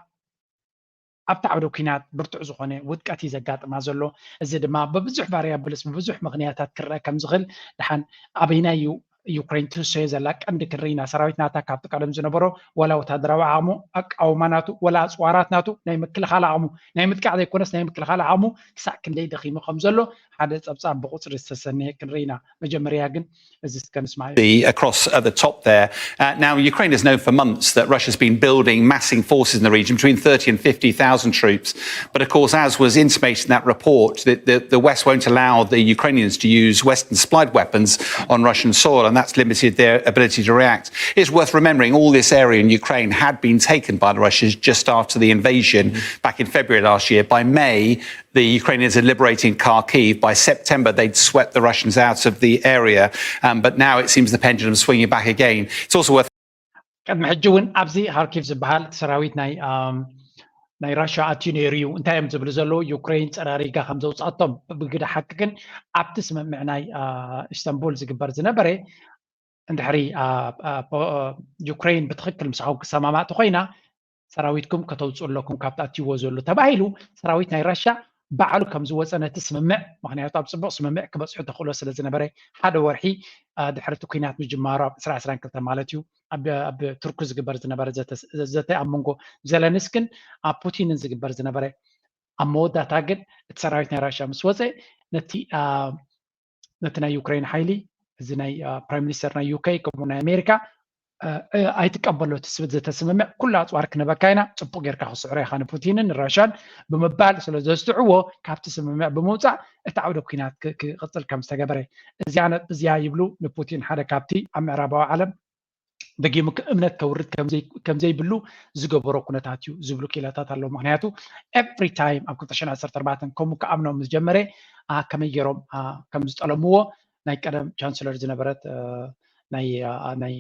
ኣብቲ ዓውደ ኩናት ብርቱዕ ዝኾነ ውድቀት እዩ ዘጋጥማ ዘሎ። እዚ ድማ ብብዙሕ ቫሪያብልስ ብብዙሕ ምኽንያታት ክረአ ከም ዝኽእል ድሓን ኣበይናይ እዩ ዩክሬን ትህሰዮ ዘላ ቀንዲ ክንርኢ ኢና። ሰራዊት ናታ ካብቲ ቀደም ዝነበሮ ዋላ ወታደራዊ ዓቕሙ ኣቃውማ ናቱ ዋላ ኣፅዋራት ናቱ ናይ ምክልኻል ዓቕሙ ናይ ምጥቃዕ ዘይኮነስ ናይ ምክልኻል ዓቕሙ ክሳዕ ክንደይ ደኺሙ ከም ዘሎ ሓደ ፀብፃብ ብቁፅሪ ዝተሰነየ ክንርኢ ኢና። መጀመርያ ግን እዚ እስከ ንስማዕ። Across at the top there. Uh, now, Ukraine has known for months that Russia's been building massing forces in the region, between thirty and fifty thousand troops. But of course, as was intimated in that report, the, the, the West won't allow the Ukrainians to use Western supplied weapons on Russian soil, and that's limited their ability to react. It's worth remembering all this area in Ukraine had been taken by the Russians just after the invasion back in February last year. By May, the Ukrainians had liberated Kharkiv. By September, they'd swept the Russians out of the area. Um, but now it seems the pendulum swinging back again. It's also worth ቅድሚ ሕጂ እውን ኣብዚ ሃርኪቭ ዝበሃል ሰራዊት ናይ ናይ ራሽያ ኣትዩ ነይሩ እዩ። እንታይ እዮም ዝብሉ ዘለዉ? ዩክሬን ፀራሪጋ ከም ዘውፅኣቶም። ብግደ ሓቂ ግን ኣብቲ ስምምዕ ናይ ኢስተንቡል ዝግበር ዝነበረ እንድሕሪ ዩክሬን ብትኽክል ምሳኹም ክሰማማዕ ተኮይና ሰራዊትኩም ከተውፅኡ ኣለኩም ካብቲ ኣትይዎ ዘሎ ተባሂሉ ሰራዊት ናይ ራሽያ ባዕሉ ከም ዝወፀ ነቲ ስምምዕ ምክንያቱ ኣብ ፅቡቅ ስምምዕ ክበፅሑ ተኽእሎ ስለ ዝነበረ ሓደ ወርሒ ድሕሪ እቲ ኩናት ምጅማሩ ኣብ ዕስራ ዕስራን ክልተ ማለት እዩ ኣብ ቱርኪ ዝግበር ዝነበረ ዘተ ኣብ መንጎ ዘለንስክን ኣብ ፑቲንን ዝግበር ዝነበረ ኣብ መወዳእታ ግን እቲ ሰራዊት ናይ ራሽያ ምስ ወፀ ነቲ ነቲ ናይ ዩክሬን ሓይሊ እዚ ናይ ፕራይም ሚኒስተር ናይ ዩኬ ከምኡ ናይ ኣሜሪካ ኣይትቀበሎ እቲ ስብል ዘተስምምዕ ኩሉ ኣፅዋር ክንበካ ኢና ፅቡቅ ጌርካ ክስዕሮ ኢኻ ንፑቲንን ንራሽያን ብምባል ስለ ዘስትዕዎ ካብቲ ስምምዕ ብምውፃእ እቲ ዓውደ ኩናት ክቅፅል ከም ዝተገበረ እዚያ ነጥቢ እዚያ ይብሉ ንፑቲን ሓደ ካብቲ ኣብ ምዕራባዊ ዓለም ደጊሙ እምነት ከውርድ ከም ዘይብሉ ዝገበሮ ኩነታት እዩ ዝብሉ ክኢላታት ኣለዉ። ምክንያቱ every time ኣብ ክልተ ሽሕን ዓሰርተ ኣርባዕተን ከምኡ ክኣምኖም ምስ ጀመረ ከመይ ገይሮም ከም ዝጠለምዎ ናይ ቀደም ቻንስለር ዝነበረት ናይ ናይ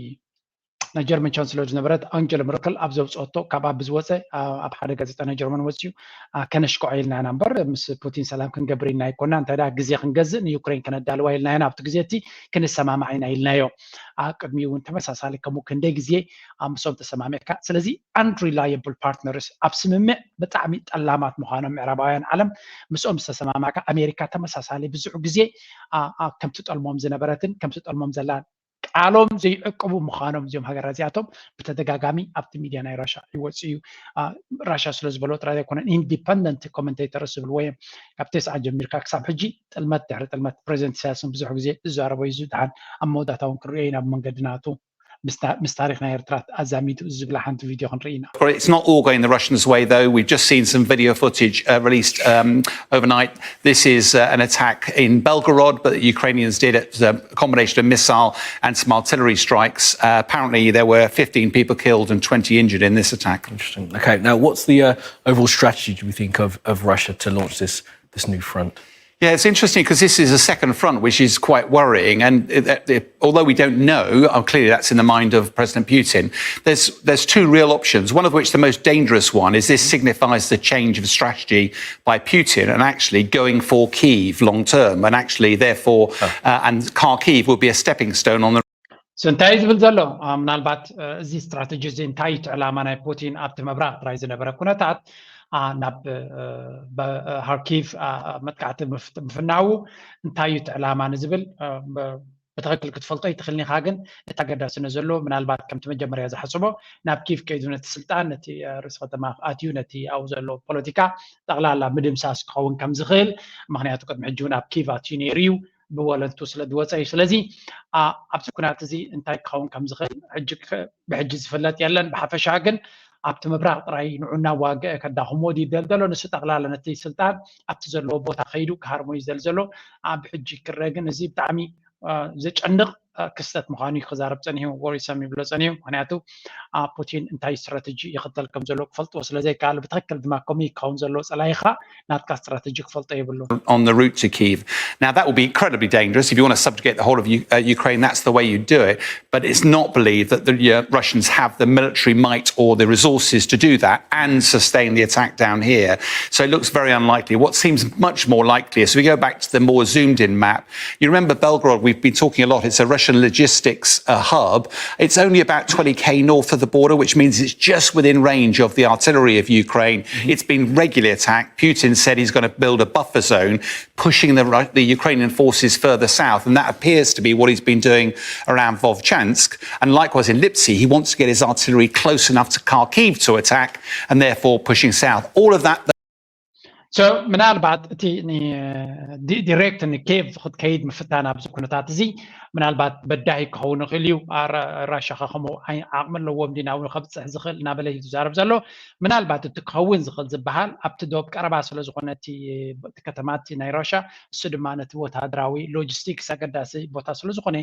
ጀርመን ቻንስለር ዝነበረት ኣንጀለ መርከል ኣብ ዘውፅኦቶ ካብ ኣብ ዝወፀ ኣብ ሓደ ጋዜጣ ናይ ጀርመን ወፅዩ ከነሽክዖ ኢልና ኢና እምበር ምስ ፑቲን ሰላም ክንገብር ኢልና ኣይኮና እንታይ ግዜ ክንገዝእ ንዩክሬን ከነዳልዋ ኢልና ኢና ኣብቲ ግዜ እቲ ክንሰማማዕ ኢና ኢልናዮ። ኣብ ቅድሚኡ እውን ተመሳሳሊ ከምኡ ክንደይ ግዜ ኣብ ምስኦም ተሰማሚዕካ። ስለዚ unreliable partners ኣብ ስምምዕ ብጣዕሚ ጠላማት ምዃኖም ምዕራባውያን ዓለም ምስኦም ዝተሰማማዕካ ኣሜሪካ ተመሳሳሊ ብዙሕ ግዜ ከምትጠልሞም ዝነበረትን ከምትጠልሞም ዘላን ቃሎም ዘይዕቅቡ ምዃኖም እዚኦም ሃገራት እዚኣቶም ብተደጋጋሚ ኣብቲ ሚድያ ናይ ራሻ ይወፅእ እዩ። ራሻ ስለ ዝበሎ ጥራይ ኣይኮነን independent commentators ዝብልዎ እዮም። ካብ ተስዓ ጀሚርካ ክሳብ ሕጂ ጥልመት ድሕሪ ጥልመት ፕሬዚደንት ኢሳያስን ብዙሕ ግዜ ዝዛረቦ እዩ። እዚ ድሓን ኣብ መወዳእታ እውን ክንሪኦ ኢና ብመንገዲ ናቱ ምስ ታሪኽ ናይ ኤርትራ ኣዛሚዱ ዝብላ ሓንቲ ቪድዮ ክንርኢ ኢና። It's not all going the Russians' way, though. We've just seen some video footage uh, released um, overnight. This is uh, an attack in Belgorod, but the Ukrainians did it, a combination of missile and some artillery strikes. Uh, apparently, there were fifteen people killed and twenty injured in this attack. Interesting. Okay, now what's the uh, overall strategy, do we think, of, of Russia to launch this, this new front? Yeah, it's interesting because this is a second front, which is quite worrying. And it, it, although we don't know, oh, clearly that's in the mind of President Putin, there's, there's two real options, one of which, the most dangerous one, is this signifies the change of strategy by Putin and actually going for Kyiv long term. And actually, therefore, uh, and Kharkiv will be a stepping stone on the So እንታይ እዩ ዝብል ዘሎ? ምናልባት እዚ ስትራተጂ እዚ እንታይ እዩ ዕላማ ናይ ፑቲን ኣብቲ ምብራቕ ጥራይ ዝነበረ ኩነታት ናብ ሃርኪቭ መጥቃዕቲ ምፍናዉ እንታይ እዩ ዕላማ ንዝብል ብትክክል ክትፈልጦ ይትክልኒ ኢካ። ግን እቲ ኣገዳሲ ንዘሎ ምናልባት ከምቲ መጀመርያ ዝሓስቦ ናብ ኪቭ ከይዱ ነቲ ስልጣን ነቲ ርእሲ ከተማ ኣትዩ ነቲ ኣብኡ ዘሎ ፖለቲካ ጠቕላላ ምድምሳስ ክኸውን ከም ዝኽእል፣ ምክንያቱ ቅድሚ ሕጂ እውን ኣብ ኪቭ ኣትዩ ነይሩ እዩ ብወለንቱ ስለ ዝወፀ እዩ። ስለዚ ኣብዚ ኩናት እዚ እንታይ ክኸውን ከም ዝኽእል ብሕጂ ዝፍለጥ የለን። ብሓፈሻ ግን ኣብቲ ምብራቕ ጥራይ ንዑ እናዋግአ ከዳኽሞ ድዩ ደልደሎ ንሱ ጠቕላላ ነቲ ስልጣን ኣብቲ ዘለዎ ቦታ ከይዱ ክሃርሞ እዩ ዝደል ዘሎ። ብሕጂ ክረአ ግን እዚ ብጣዕሚ ዘጨንቕ ክስተት ምዃኑ እዩ ክዛረብ ጸኒሑ፣ ወሪሰም ይብሎ ጸኒሑ። ምክንያቱ ፑቲን እንታይ ስትራተጂ ይኽተል ከም ዘሎ ክፈልጥዎ ስለ ዘይከኣሉ ብትኽክል ድማ ከምኡ ይከውን ዘሎ ጸላይኻ ናትካ ስትራተጂ ክፈልጦ የብሉን። On the route to Kyiv. Now, that would be incredibly dangerous. If you want to subjugate the whole of U- uh, Ukraine, that's the way you do it. But it's not believed that the uh, Russians have the military might or the resources to do that and sustain the attack down here. So it looks very unlikely. What seems much more likely is we go back to the more zoomed in map. You remember Belgorod, we've been talking a lot. It's a Russian logistics uh, hub. It's only about twenty K north of the border, which means it's just within range of the artillery of Ukraine. It's been regularly attacked. Putin said he's going to build a buffer zone, pushing the, the Ukrainian forces further south. And that appears to be what he's been doing around Vovchansk. And likewise in Lipsy, he wants to get his artillery close enough to Kharkiv to attack and therefore pushing south. All of that. So ምናልባት እቲ ዲሬክት ንኬቭ ክትከይድ ምፍታን ኣብዚ ኩነታት እዚ ምናልባት በዳሂ ክኸውን ይኽእል እዩ። ራሻ ከ ከምኡ ዓቕሚ ኣለዎም ድዩ ናብኡ ከብፅሕ ዝኽእል እናበለ እዩ ዝዛረብ ዘሎ። ምናልባት እቲ ክኸውን ዝኽእል ዝበሃል ኣብቲ ዶብ ቀረባ ስለ ዝኾነ እቲ ከተማ እቲ ናይ ራሻ እሱ ድማ ነቲ ወታደራዊ ሎጂስቲክስ ኣገዳሲ ቦታ ስለ ዝኾነ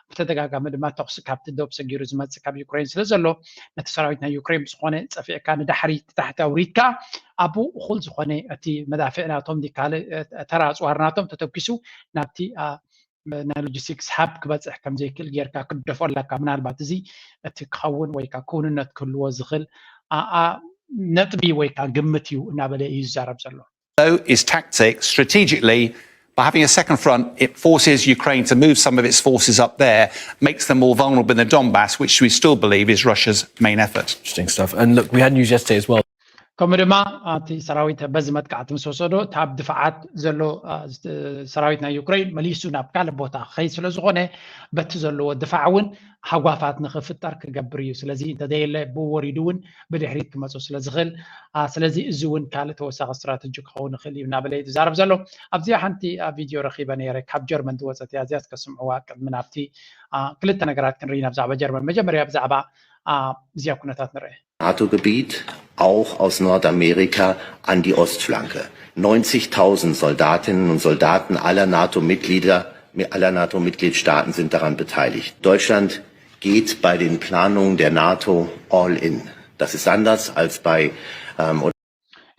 ብተደጋጋሚ ድማ ተኩሲ ካብቲ ዶብ ሰጊሩ ዝመፅእ ካብ ዩክሬን ስለ ዘሎ ነቲ ሰራዊት ናይ ዩክሬን ብዝኾነ ፀፊዕካ ንዳሕሪ ታሕቲ ኣውሪድካ ኣብኡ እኹል ዝኾነ እቲ መዳፍዕ ናቶም ካልእ ተራ ኣፅዋር ናቶም ተተኪሱ ናብቲ ናይ ሎጂስቲክስ ሃብ ክበፅሕ ከም ዘይክእል ጌርካ ክትደፎ ኣለካ። ምናልባት እዚ እቲ ክኸውን ወይ ከዓ ክውንነት ክህልዎ ዝኽእል ነጥቢ ወይ ከዓ ግምት እዩ እናበለ እዩ ዝዛረብ ዘሎ። Is tactic strategically by having a second front, it forces Ukraine to move some of its forces up there, makes them more vulnerable in the Donbass, which we still believe is Russia's main effort. Interesting stuff. And look, we had news yesterday as well. ከምኡ ድማ እቲ ሰራዊት በዚ መጥቃዕቲ ምስ ወሰዶ እቲ ኣብ ድፋዓት ዘሎ ሰራዊት ናይ ዩክሬን መሊሱ ናብ ካልእ ቦታ ክኸይድ ስለ ዝኾነ በቲ ዘለዎ ድፋዕ እውን ሃጓፋት ንኽፍጠር ክገብር እዩ። ስለዚ እንተዘየለ ብወሪዱ እውን ብድሕሪት ክመፁ ስለ ዝኽእል፣ ስለዚ እዚ እውን ካልእ ተወሳኺ ስትራተጂ ክኸውን ይኽእል እዩ እናበለ እዩ ዝዛረብ ዘሎ። ኣብዚኣ ሓንቲ ቪድዮ ረኺበ ነይረ ካብ ጀርመን ዝወፀት እያ። እዚኣ እስከ ስምዕዋ ቅድሚ ናብቲ ክልተ ነገራት ክንርኢ ኢና ብዛዕባ ጀርመን። መጀመርያ ብዛዕባ እዚኣ ኩነታት ንርአ። NATO-Gebiet, auch aus Nordamerika, an die Ostflanke. Neunzigtausend Soldatinnen und Soldaten aller NATO-Mitglieder, aller NATO-Mitgliedstaaten sind daran beteiligt. Deutschland geht bei den Planungen der NATO all in. Das ist anders als bei ähm,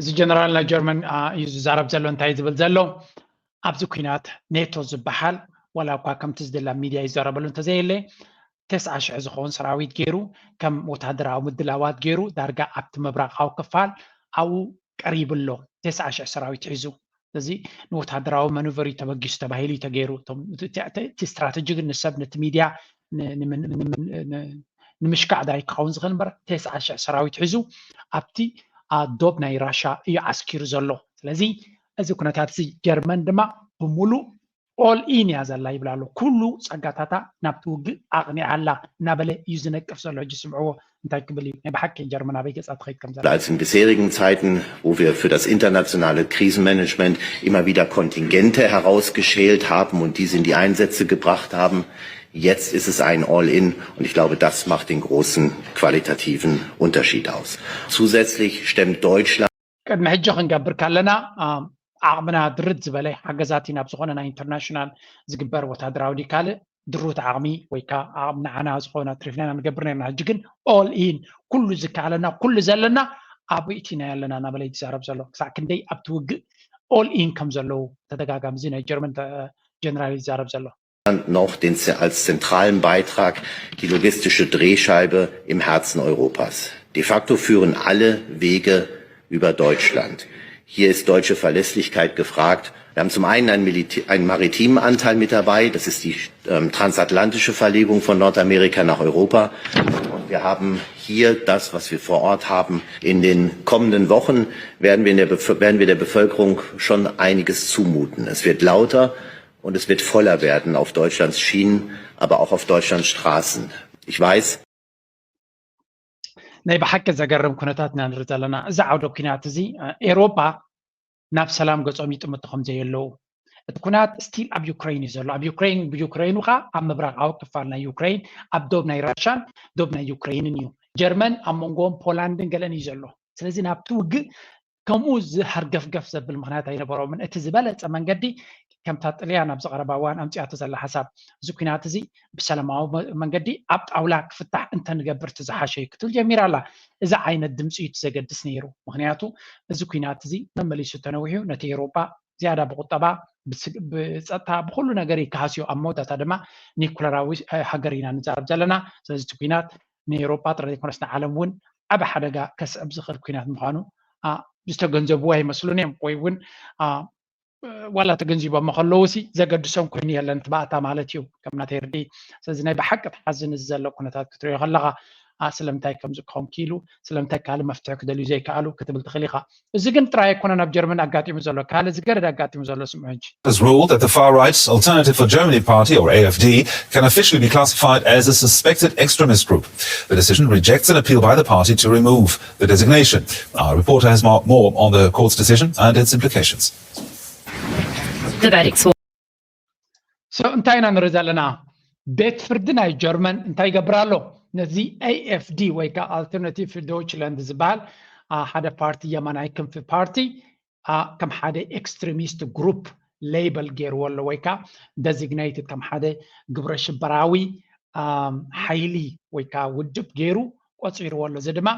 እዚ ጀነራል ናይ ጀርመን እዩ ዝዛረብ ዘሎ። እንታይ ዝብል ዘሎ ኣብዚ ኩናት ኔቶ ዝበሃል ዋላ እኳ ከምቲ ዝደላ ሚድያ ይዛረበሉ እንተዘየለ ተስዓ ሽሕ ዝኸውን ሰራዊት ገይሩ ከም ወታደራዊ ምድላዋት ገይሩ ዳርጋ ኣብቲ ምብራቃዊ ክፋል ኣብኡ ቀሪቡ ኣሎ። ተስዓ ሽሕ ሰራዊት ሒዙ እዚ ንወታደራዊ መኑቨር እዩ ተበጊሱ ተባሂሉ እዩ ተገይሩ። እቲ ስትራተጂ ግን ንሰብ ነቲ ሚድያ ንምሽካዕ ዳይ ክኸውን ዝኽእል እምበር ተስዓ ሽሕ ሰራዊት ሒዙ ኣብቲ ዶብ ናይ ራሻ እዩ ዓስኪሩ ዘሎ። ስለዚ እዚ ኩነታት እዚ ጀርመን ድማ ብምሉእ ኦል ኢን እያ ዘላ ይብል ኣሎ። ኩሉ ጸጋታታ ናብቲ ውግእ ኣቕኒዓ ኣላ እናበለ እዩ ዝነቅፍ ዘሎ። ሕጂ ስምዕዎ እንታይ ክብል እዩ? ናይ ብሓቂ ጀርመን ኣበይ ገጻ ትኸይድ ከም ዘላ። Als in bisherigen Zeiten, wo wir für das internationale Krisenmanagement immer wieder Kontingente herausgeschält haben und diese in die Einsätze gebracht haben, jetzt ist es ein All-in und ich glaube, das macht den großen qualitativen Unterschied aus. Zusätzlich stemmt Deutschland ቅድሚ ሕጂ ክንገብር ከለና ዓቕምና ድርት ዝበለ ሓገዛት ናብ ዝኾነ ናይ ኢንተርናሽናል ዝግበር ወታደራዊ ድዩ ካልእ ድሩት ዓቕሚ ወይ ከዓ ዓቕሚ ንዓና ዝኾነ ኣትሪፍና ኢና ንገብር ነርና። ሕጂ ግን ኦል ኢን ኩሉ ዝከኣለና ኩሉ ዘለና ኣብ ኢቲና ኣለና እናበለ ይዛረብ ዘሎ። ክሳዕ ክንደይ ኣብቲ ውግእ ኦል ኢን ከም ዘለዉ ተደጋጋሚ እዚ ናይ ጀርመን ጀነራል ይዛረብ ዘሎ። Noch den, als zentralen Beitrag die logistische Drehscheibe im Herzen Europas. De facto führen alle Wege über Deutschland. Hier ist deutsche Verlässlichkeit gefragt. Wir haben zum einen einen, Militär, einen maritimen Anteil mit dabei, das ist die ähm, transatlantische Verlegung von Nordamerika nach Europa. Und wir haben hier das, was wir vor Ort haben. In den kommenden Wochen werden wir, in der, werden wir der Bevölkerung schon einiges zumuten. Es wird lauter und es wird voller werden auf Deutschlands Schienen, aber auch auf Deutschlands Straßen. Ich weiß, ናይ ብሓቂ ዘገርም ኩነታት ኢና ንርኢ ዘለና። እዚ ዓውደ ኩናት እዚ ኤሮፓ ናብ ሰላም ገጾም ይጥምቱ ከም ዘየለዉ፣ እቲ ኩናት ስቲል ኣብ ዩክሬን እዩ ዘሎ። ኣብ ዩክሬን ብዩክሬኑ ከዓ ኣብ ምብራቃዊ ክፋል ናይ ዩክሬን፣ ኣብ ዶብ ናይ ራሻን ዶብ ናይ ዩክሬንን እዩ። ጀርመን ኣብ መንጎኦም ፖላንድን ገለን እዩ ዘሎ። ስለዚ ናብቲ ውግእ ከምኡ ዝሃርገፍገፍ ዘብል ምኽንያት ኣይነበሮምን። እቲ ዝበለጸ መንገዲ ከምታ ጥልያን ኣብዚ ቀረባ እዋን ኣምፅኣቶ ዘላ ሓሳብ፣ እዚ ኩናት እዚ ብሰላማዊ መንገዲ ኣብ ጣውላ ክፍታሕ እንተንገብር እቲ ዝሓሸ እዩ ክትብል ጀሚራ ኣላ። እዚ ዓይነት ድምፂ እዩ ዘገድስ ነይሩ። ምክንያቱ እዚ ኩናት እዚ መመሊሱ ተነዊሑ ነቲ ኤውሮጳ ዝያዳ ብቁጠባ ብፀጥታ ብኩሉ ነገር ይከሃስዮ። ኣብ መወዳእታ ድማ ኒኩለራዊ ሃገር ኢና ንዛረብ ዘለና። ስለዚ እቲ ኩናት ንኤውሮጳ ጥራይ ዘይኮነስ ንዓለም እውን ዓብ ሓደጋ ከስዕብ ዝኽእል ኩናት ምዃኑ ዝተገንዘብዎ ኣይመስሉን እዮም። ወይ እውን ዋላ ተገንዚቦሞ ከለዉ ሲ ዘገድሶም ኮይኑ የለን ትባእታ ማለት እዩ ከም ናተይ ርድኢት። ስለዚ ናይ ብሓቂ ትሓዝን እዚ ዘሎ ኩነታት ክትሪኦ ከለኻ ስለምንታይ ከምዚ ክኸውን ክኢሉ፣ ስለምንታይ ካልእ መፍትሒ ክደልዩ ዘይከኣሉ ክትብል ትኽእል ኢኻ። እዚ ግን ጥራይ ኣይኮነን ኣብ ጀርመን ኣጋጢሙ ዘሎ፣ ካልእ ዝገደድ ኣጋጢሙ ዘሎ ስምዑ ሕጂ። Has ruled that the far right Alternative for Germany party, or A F D, can officially be classified as a suspected extremist group. The decision rejects an appeal by the party to remove the designation. Our reporter has more on the court's decision and its implications. The verdicts were So እንታይ ኢና ንርኢ ዘለና? ቤት ፍርዲ ናይ ጀርመን እንታይ ይገብር ኣሎ? ነዚ A F D ወይ ከዓ Alternative für Deutschland ዝበሃል ሓደ ፓርቲ፣ የማናይ ክንፊ ፓርቲ፣ ከም ሓደ extremist group ሌይበል ገይርዎ ኣሎ ወይ ከዓ designated ከም ሓደ ግብረ ሽበራዊ ሓይሊ ወይ ከዓ ውድብ ገይሩ ቆፂርዎ ኣሎ። እዚ ድማ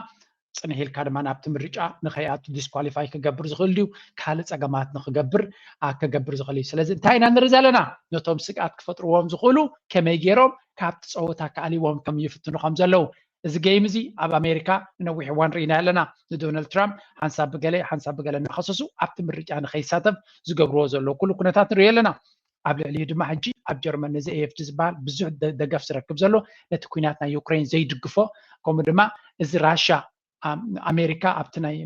ፅንሕ ኢልካ ድማ ናብቲ ምርጫ ንኸይኣቱ ዲስኳሊፋይ ክገብር ዝኽእል ድዩ? ካልእ ፀገማት ንክገብር ክገብር ዝኽእል እዩ። ስለዚ እንታይ ኢና ንርኢ ዘለና? ነቶም ስግኣት ክፈጥርዎም ዝኽእሉ ከመይ ገይሮም ካብቲ ፀወታ ክኣልይዎም ከም ይፍትኑ ከም ዘለዉ። እዚ ጌም እዚ ኣብ ኣሜሪካ ንነዊሕ እዋን ርኢና ኣለና። ንዶናልድ ትራምፕ ሓንሳብ ብገለ ሓንሳብ ብገለ እናኸሰሱ ኣብቲ ምርጫ ንኸይሳተፍ ዝገብርዎ ዘለዉ ኩሉ ኩነታት ንርኢ ኣለና። ኣብ ልዕሊኡ ድማ ሕጂ ኣብ ጀርመን ነዚ A F D ዝበሃል ብዙሕ ደገፍ ዝረክብ ዘሎ ነቲ ኩናት ናይ ዩክሬን ዘይድግፎ፣ ከምኡ ድማ እዚ ራሻ ኣሜሪካ ኣብቲ ናይ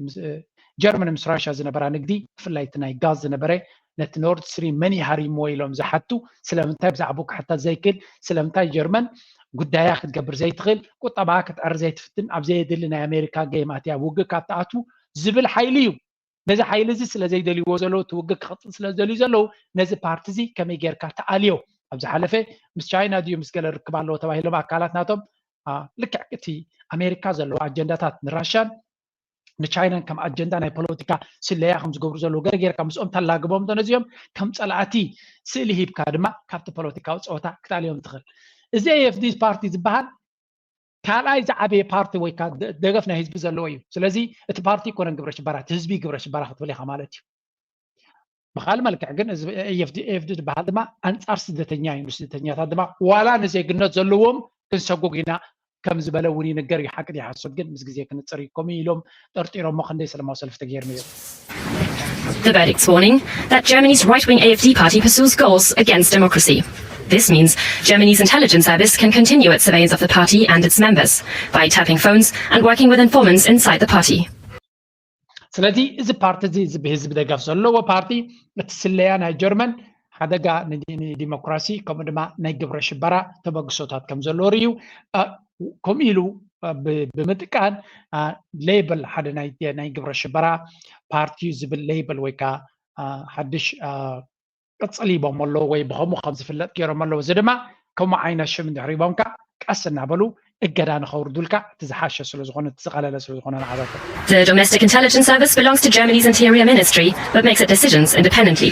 ጀርመን ምስ ራሻ ዝነበራ ንግዲ ብፍላይ እቲ ናይ ጋዝ ዝነበረ ነቲ ኖርድ ስትሪም መን ይሃሪምዎ ኢሎም ዝሓቱ፣ ስለምንታይ ብዛዕባኡ ክሕተት ዘይክእል፣ ስለምንታይ ጀርመን ጉዳያ ክትገብር ዘይትኽእል፣ ቁጠባኣ ክትዕሪ ዘይትፍትን፣ ኣብ ዘየድሊ ናይ ኣሜሪካ ጌም ኣትያ ውግእ ካብ ትኣትዉ ዝብል ሓይሊ እዩ። ነዚ ሓይሊ እዚ ስለ ዘይደልይዎ ዘለዉ፣ እቲ ውግእ ክቕፅል ስለ ዝደልዩ ዘለዉ፣ ነዚ ፓርቲ እዚ ከመይ ጌርካ ትኣልዮ? ኣብ ዝሓለፈ ምስ ቻይና ድዩ ምስ ገለ ርክብ ኣለዎ ተባሂሎም ኣካላት ናቶም፣ ልክዕ እቲ ኣሜሪካ ዘለዋ ኣጀንዳታት ንራሻን ንቻይናን ከም ኣጀንዳ ናይ ፖለቲካ ስለያ ከም ዝገብሩ ዘለዉ ገለ ጌርካ ምስኦም ተላግቦም ዶ ነዚኦም ከም ፀላእቲ ስእሊ ሂብካ ድማ ካብቲ ፖለቲካዊ ፀወታ ክትኣልዮም ትኽእል። እዚ A F D ፓርቲ ዝበሃል ካልኣይ ዝዓበየ ፓርቲ ወይ ከዓ ደገፍ ናይ ህዝቢ ዘለዎ እዩ። ስለዚ እቲ ፓርቲ ይኮነን ግብረ ሽበራ፣ እቲ ህዝቢ ግብረ ሽበራ ክትብል ኢኻ ማለት እዩ። ብካልእ መልክዕ ግን እዚ A F D ዝበሃል ድማ ኣንፃር ስደተኛ እዩ። ንስደተኛታት ድማ ዋላ ንዜግነት ዘለዎም ክንሰጉግ ኢና ከም ዝበለ እውን ይንገር እዩ። ሓቂ ድዩ ሓሶት ግን ምስ ግዜ ክንፅር እዩ። ከምኡ ኢሎም ጠርጢሮሞ ክንደይ ሰላማዊ ሰልፊ ተገይሩ ነይሩ። The verdict's warning that Germany's right-wing A F D party pursues goals against democracy. This means Germany's intelligence service can continue its surveillance of the party and its members by tapping phones and working with informants inside the party. ስለዚ እዚ ፓርቲ እዚ ብህዝቢ ደገፍ ዘለዎ ፓርቲ እቲ ስለያ ናይ ጀርመን ሓደጋ ንዲሞክራሲ ከምኡ ድማ ናይ ግብረ ሽበራ ተበግሶታት ከም ዘለዎ ርእዩ ከምኡ ኢሉ ብምጥቃን ሌይበል ሓደ ናይ ግብረ ሽበራ ፓርቲ ዝብል ሌይበል ወይ ከዓ ሓድሽ ቅፅል ሂቦም ኣለዉ ወይ ብከምኡ ከም ዝፍለጥ ገይሮም ኣለዉ። እዚ ድማ ከምኡ ዓይነት ሽም እንድሕር ሂቦምካ ቀስ እናበሉ እገዳ ንኸውርዱልካ እቲ ዝሓሸ ስለዝኾነ እቲ ዝቐለለ ስለዝኾነ ንዓበተ The Domestic Intelligence Service belongs to Germany's Interior Ministry, but makes its decisions independently.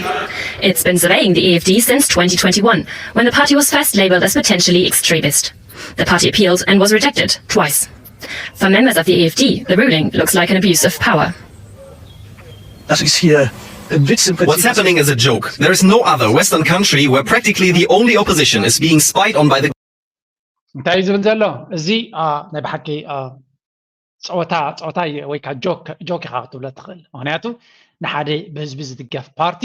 It's been surveying the A F D since twenty twenty-one, when the party was first labelled as potentially extremist. The party appealed and was rejected twice. For members of the A F D, the ruling looks like an abuse of power. Das ist hier ein Witz im Prinzip. What's happening is a joke. There is no other Western country where practically the only opposition is being spied on by the እንታይ እዩ ዝብል ዘሎ እዚ ናይ ብሓቂ ፀወታ ፀወታ ወይ ከዓ ጆክ ኢካ ክትብሎ ትኽእል። ምክንያቱ ንሓደ ብህዝቢ ዝድገፍ ፓርቲ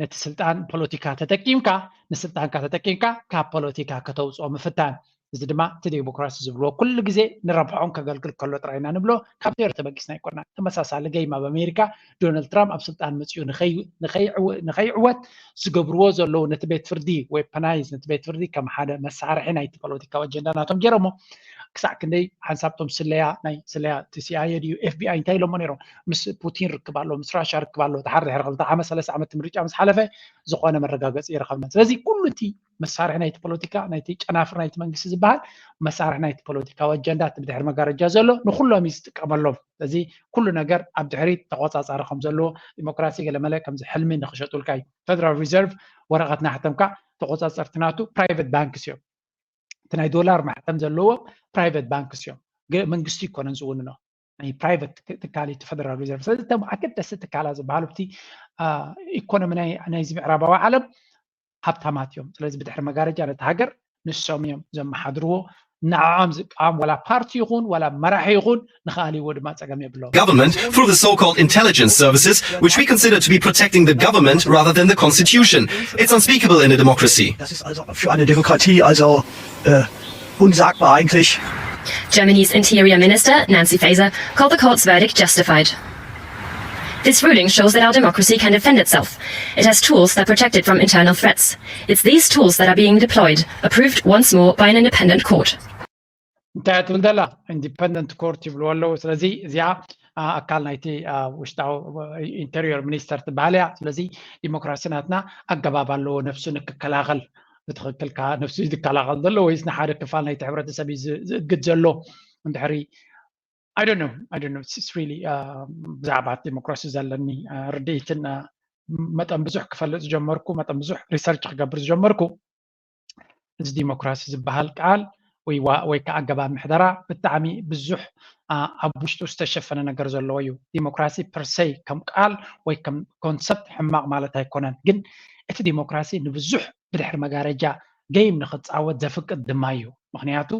ነቲ ስልጣን ፖለቲካ ተጠቂምካ ንስልጣንካ ተጠቂምካ ካብ ፖለቲካ ከተውፅኦ ምፍታን። እዚ ድማ እቲ ዴሞክራሲ ዝብልዎ ኩሉ ግዜ ንረብሖም ከገልግል ከሎ ጥራይ ኢና ንብሎ። ካብ ዜሮ ተበጊስና ኣይኮና። ተመሳሳሊ ገይም ኣብ ኣሜሪካ ዶናልድ ትራምፕ ኣብ ስልጣን መፅኡ ንኸይዕወት ዝገብርዎ ዘለዉ ነቲ ቤት ፍርዲ ዌፐናይዝ ነቲ ቤት ፍርዲ ከም ሓደ መሳርሒ ናይቲ ፖለቲካዊ ኣጀንዳ ናቶም ገይሮሞ። ክሳዕ ክንደይ ሓንሳብቶም ስለያ ናይ ስለያ እቲ ሲኣይኤ ድዩ ኤፍቢኣይ እንታይ ኢሎሞ ነይሮም? ምስ ፑቲን ርክብ ኣሎ፣ ምስ ራሻ ርክብ ኣሎ። ድሓር ድሕሪ ክልተ ዓመት ሰለስተ ዓመት ምርጫ ምስ ሓለፈ ዝኾነ መረጋገፂ ይረኸብና። ስለዚ ኩሉ እቲ መሳርሒ ናይቲ ፖለቲካ ናይቲ ጨናፍር ናይቲ መንግስቲ ዝበሃል መሳርሒ ናይቲ ፖለቲካዊ ኣጀንዳ እቲ ብድሕሪ መጋረጃ ዘሎ ንኩሎም እዩ ዝጥቀመሎም። ስለዚ ኩሉ ነገር ኣብ ድሕሪት ተቆፃፃሪ ከም ዘለዎ ዲሞክራሲ ገለመለ ከምዚ ሕልሚ ንክሸጡልካ እዩ። ፌደራል ሪዘርቭ ወረቐት ናሕተምካ ተቆፃፀርቲ ናቱ ፕራይቨት ባንክስ እዮም። እቲ ናይ ዶላር ማሕተም ዘለዎ ፕራይቨት ባንክስ እዮም። መንግስቲ ይኮነን ዝውንኖ ናይ ፕራይቨት ትካል እቲ ፌደራል ሪዘርቭ። ስለዚ እቶም ኣገደስቲ ትካላት ዝበሃሉ እቲ ኢኮኖሚ ናይዚ ምዕራባዊ ዓለም ሃብታማት እዮም። ስለዚ ብድሕሪ መጋረጃ ነቲ ሃገር ንሶም እዮም ዘመሓድርዎ። ንዕኦም ዝቃወም ዋላ ፓርቲ ይኹን ዋላ መራሒ ይኹን ንኽኣልይዎ ድማ ጸገም የብሎም። Government through the so-called intelligence services, which we consider to be protecting the government rather than the constitution. It's unspeakable in a democracy. Das ist also für eine Demokratie also äh, unsagbar eigentlich. Germany's Interior Minister Nancy Faeser called the court's verdict justified. This ruling shows that our democracy can defend itself. It has tools that protect it from internal threats. It's these tools that are being deployed, approved once more by an independent court. እንታይ ትብል ዘላ ኢንዲፐንደንት ኮርት ይብልዎ ኣለዉ። ስለዚ እዚኣ ኣካል ናይቲ ውሽጣዊ ኢንተሪየር ሚኒስተር ትበሃል እያ። ስለዚ ዲሞክራሲ ናትና ኣገባብ ኣለዎ ነፍሱ ንክከላኸል። ብትኽክል ከዓ ነፍሱ እዩ ዝከላኸል ዘሎ ወይስ ንሓደ ክፋል ናይቲ ሕብረተሰብ እዩ ዝእግድ ዘሎ? እንድሕሪ I don't know I don't know it's really ብዛዕባ ዲሞክራሲ ዘለኒ ርድኢትን መጠን ብዙሕ ክፈልጥ ዝጀመርኩ መጠን ብዙሕ ሪሰርች ክገብር ዝጀመርኩ እዚ ዲሞክራሲ ዝበሃል ቃል ወይ ወይ ከዓ ኣገባብ ምሕደራ ብጣዕሚ ብዙሕ ኣብ ውሽጡ ዝተሸፈነ ነገር ዘለዎ እዩ። ዲሞክራሲ ፐርሰይ ከም ቃል ወይ ከም ኮንሰፕት ሕማቕ ማለት ኣይኮነን፣ ግን እቲ ዲሞክራሲ ንብዙሕ ብድሕሪ መጋረጃ ገይም ንክፃወት ዘፍቅድ ድማ እዩ። ምክንያቱ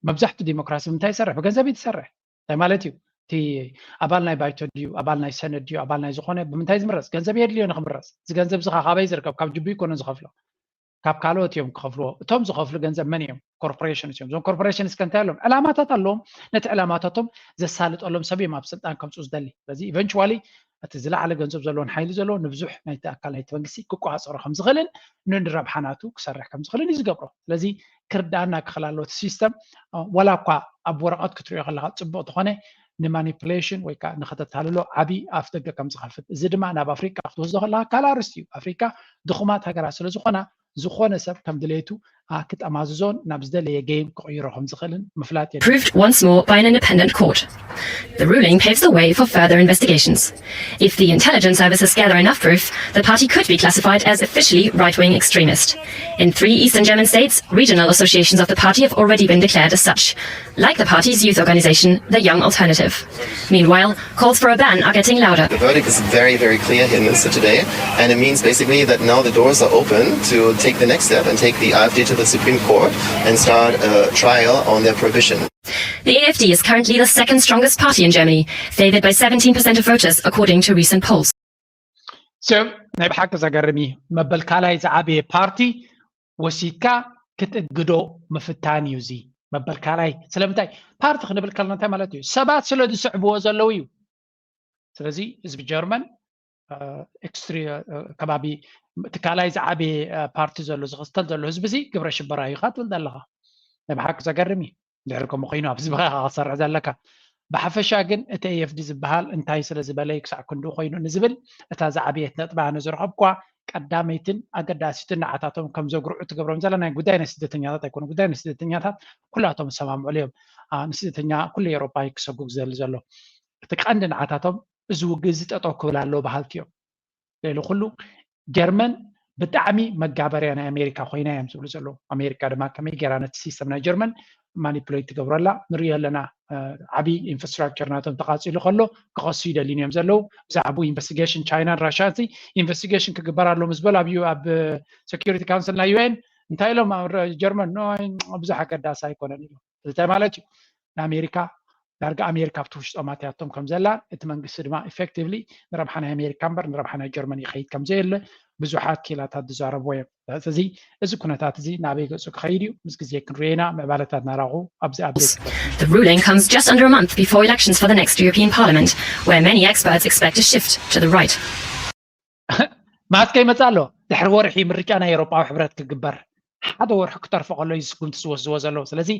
መብዛሕቱ ዲሞክራሲ ብምንታይ ይሰርሕ? ብገንዘብ እዩ ትሰርሕ። እንታይ ማለት እዩ? እቲ ኣባል ናይ ባይቶ ድዩ ኣባል ናይ ሰነድ ድዩ ኣባል ናይ ዝኾነ ብምንታይ ዝምረፅ? ገንዘብ የድልዮ ንክምረፅ። እዚ ገንዘብ እዚ ካበይ ዝርከብ? ካብ ጅቡ ይኮነ ዝኸፍሎ፣ ካብ ካልኦት እዮም ክኸፍልዎ። እቶም ዝኸፍሉ ገንዘብ መን እዮም? ኮርፖሬሽንስ እዮም። እዞም ኮርፖሬሽንስ ከ እንታይ ኣለዎም? ዕላማታት ኣለዎም። ነቲ ዕላማታቶም ዘሳልጠሎም ሰብ እዮም ኣብ ስልጣን ከምፅኡ ዝደሊ። ስለዚ ኢቨንቹዋሊ እቲ ዝለዓለ ገንዘብ ዘለዎን ሓይሊ ዘለዎ ንብዙሕ ናይቲ ኣካል ናይቲ መንግስቲ ክቆፃፀሮ ከም ዝኽእልን ንንረብሓ ናቱ ክሰርሕ ከም ዝኽእልን እዩ ዝገብሮ። ስለዚ ክርዳኣና ክኽእል ኣለዎ እቲ ሲስተም። ዋላ እኳ ኣብ ወረቐት ክትሪኦ ከለካ ፅቡቕ ተኾነ ንማኒፕሌሽን ወይ ከዓ ንኸተታልሎ ዓብዪ ኣፍ ደገ ከም ዝኸፍት፣ እዚ ድማ ናብ ኣፍሪቃ ክትወስዶ ከለካ ካልእ ኣርእስቲ እዩ። ኣፍሪቃ ድኹማት ሃገራት ስለ ዝኾና ዝኾነ ሰብ ከም ድሌቱ ክጠማዝዞን ናብ ዝደለየ ገይም ክቕይሮ ከም ዝኽእልን ምፍላጥ የድሊ። Proved once more by an independent court. The ruling paves the way for further investigations. If the intelligence services gather enough proof, the party could be classified as officially right-wing extremist. In three eastern German states, regional associations of the party have already been declared as such, like the party's youth organization, the Young Alternative. Meanwhile, calls for a ban are getting louder. The verdict is very, very clear here in Münster today, and it means basically that now the doors are open to take the next step and take the AfD to the Supreme Court and start a trial on their prohibition. The AfD is currently the second strongest party in Germany, favoured by seventeen percent of voters, according to recent polls. So ናይ ብሓቂ ዘገርም እዩ። መበል ካልኣይ ዝዓበየ ፓርቲ ወሲድካ ክትእግዶ ምፍታን እዩ። እዚ መበል ካልኣይ ስለምንታይ ፓርቲ ክንብል ከለና እንታይ ማለት እዩ? ሰባት ስለ ዝስዕብዎ ዘለዉ እዩ። ስለዚ ህዝቢ ጀርመን ኤክስትሪ ከባቢ እቲ ካልኣይ ዝዓበየ ፓርቲ ዘሎ ዝኽተል ዘሎ ህዝቢ እዚ ግብረ ሽበራ እዩ ኢኻ ትብል ዘለኻ። ናይ ብሓቂ ዘገርም እዩ። ድሕሪ ከምኡ ኮይኑ ኣብ ህዝብኻ ኢኻ ክትሰርሕ ዘለካ። ብሓፈሻ ግን እቲ ኤ ኤፍ ዲ ዝበሃል እንታይ ስለ ዝበለ እዩ ክሳዕ ክንድኡ ኮይኑ ንዝብል እታ ዝዓበየት ነጥቢ ኣነ ዝረኸብኳ ቀዳመይትን ኣገዳሲትን ንዓታቶም ከም ዘጉርዑ ትገብሮም ዘላ ናይ ጉዳይ ናይ ስደተኛታት ኣይኮነ። ጉዳይ ናይ ስደተኛታት ኩላቶም ዝሰማምዑሉ እዮም። ንስደተኛ ኩሉ ኤውሮጳ እዩ ክሰጉግ ዝደሊ ዘሎ። እቲ ቀንዲ ንዓታቶም እዚ ውግእ እዚ ጠጠው ክብል ኣለዎ በሃልቲ እዮም። ልዕሊ ኩሉ ጀርመን ብጣዕሚ መጋበርያ ናይ ኣሜሪካ ኮይና እዮም ዝብሉ ዘለዉ። ኣሜሪካ ድማ ከመይ ገይራ ነቲ ሲስተም ናይ ጀርመን ማኒፕሌት ትገብሮ ኣላ ንሪኦ ኣለና። ዓብዪ ኢንፍራስትራክቸር ናቶም ተቓፂሉ ከሎ ክኸሱ ይደልዩን እዮም ዘለዉ። ብዛዕባኡ ኢንቨስቲጌሽን ቻይናን ራሽያን ኢንቨስቲጌሽን ክግበር ኣሎ ምስ በሉ ኣብ ኣብ ሴኪሪቲ ካውንስል ናይ ዩ ኤን እንታይ ኢሎም ጀርመን ብዙሕ ኣገዳሲ ኣይኮነን ኢሎም። እንታይ ማለት እዩ? ንኣሜሪካ ዳርጋ ኣሜሪካ ኣብቲ ውሽጦም ኣትያቶም ከም ዘላን እቲ መንግስቲ ድማ effectively ንረብሓ ናይ ኣሜሪካ እምበር ንረብሓ ናይ ጀርመን ይኸይድ ከም ዘየለ ብዙሓት ኪላታት ዝዛረብዎ እዮም። ስለዚ እዚ ኩነታት እዚ ናበይ ገጹ ክኸይድ እዩ? ምስ ግዜ ክንሪኦ ኢና። ምዕባለታት ናራኹ ኣብዚ ኣፕዴት The ruling comes just under a month before elections for the next European Parliament, where many experts expect a shift to the right. ማስከ ይመጽእ ኣሎ። ድሕሪ ወርሒ ምርጫ ናይ ኤውሮጳዊ ሕብረት ክግበር ሓደ ወርሒ ክተርፎ ከሎ እዩ ስጉምቲ ዝወስድዎ ዘለዉ። ስለዚ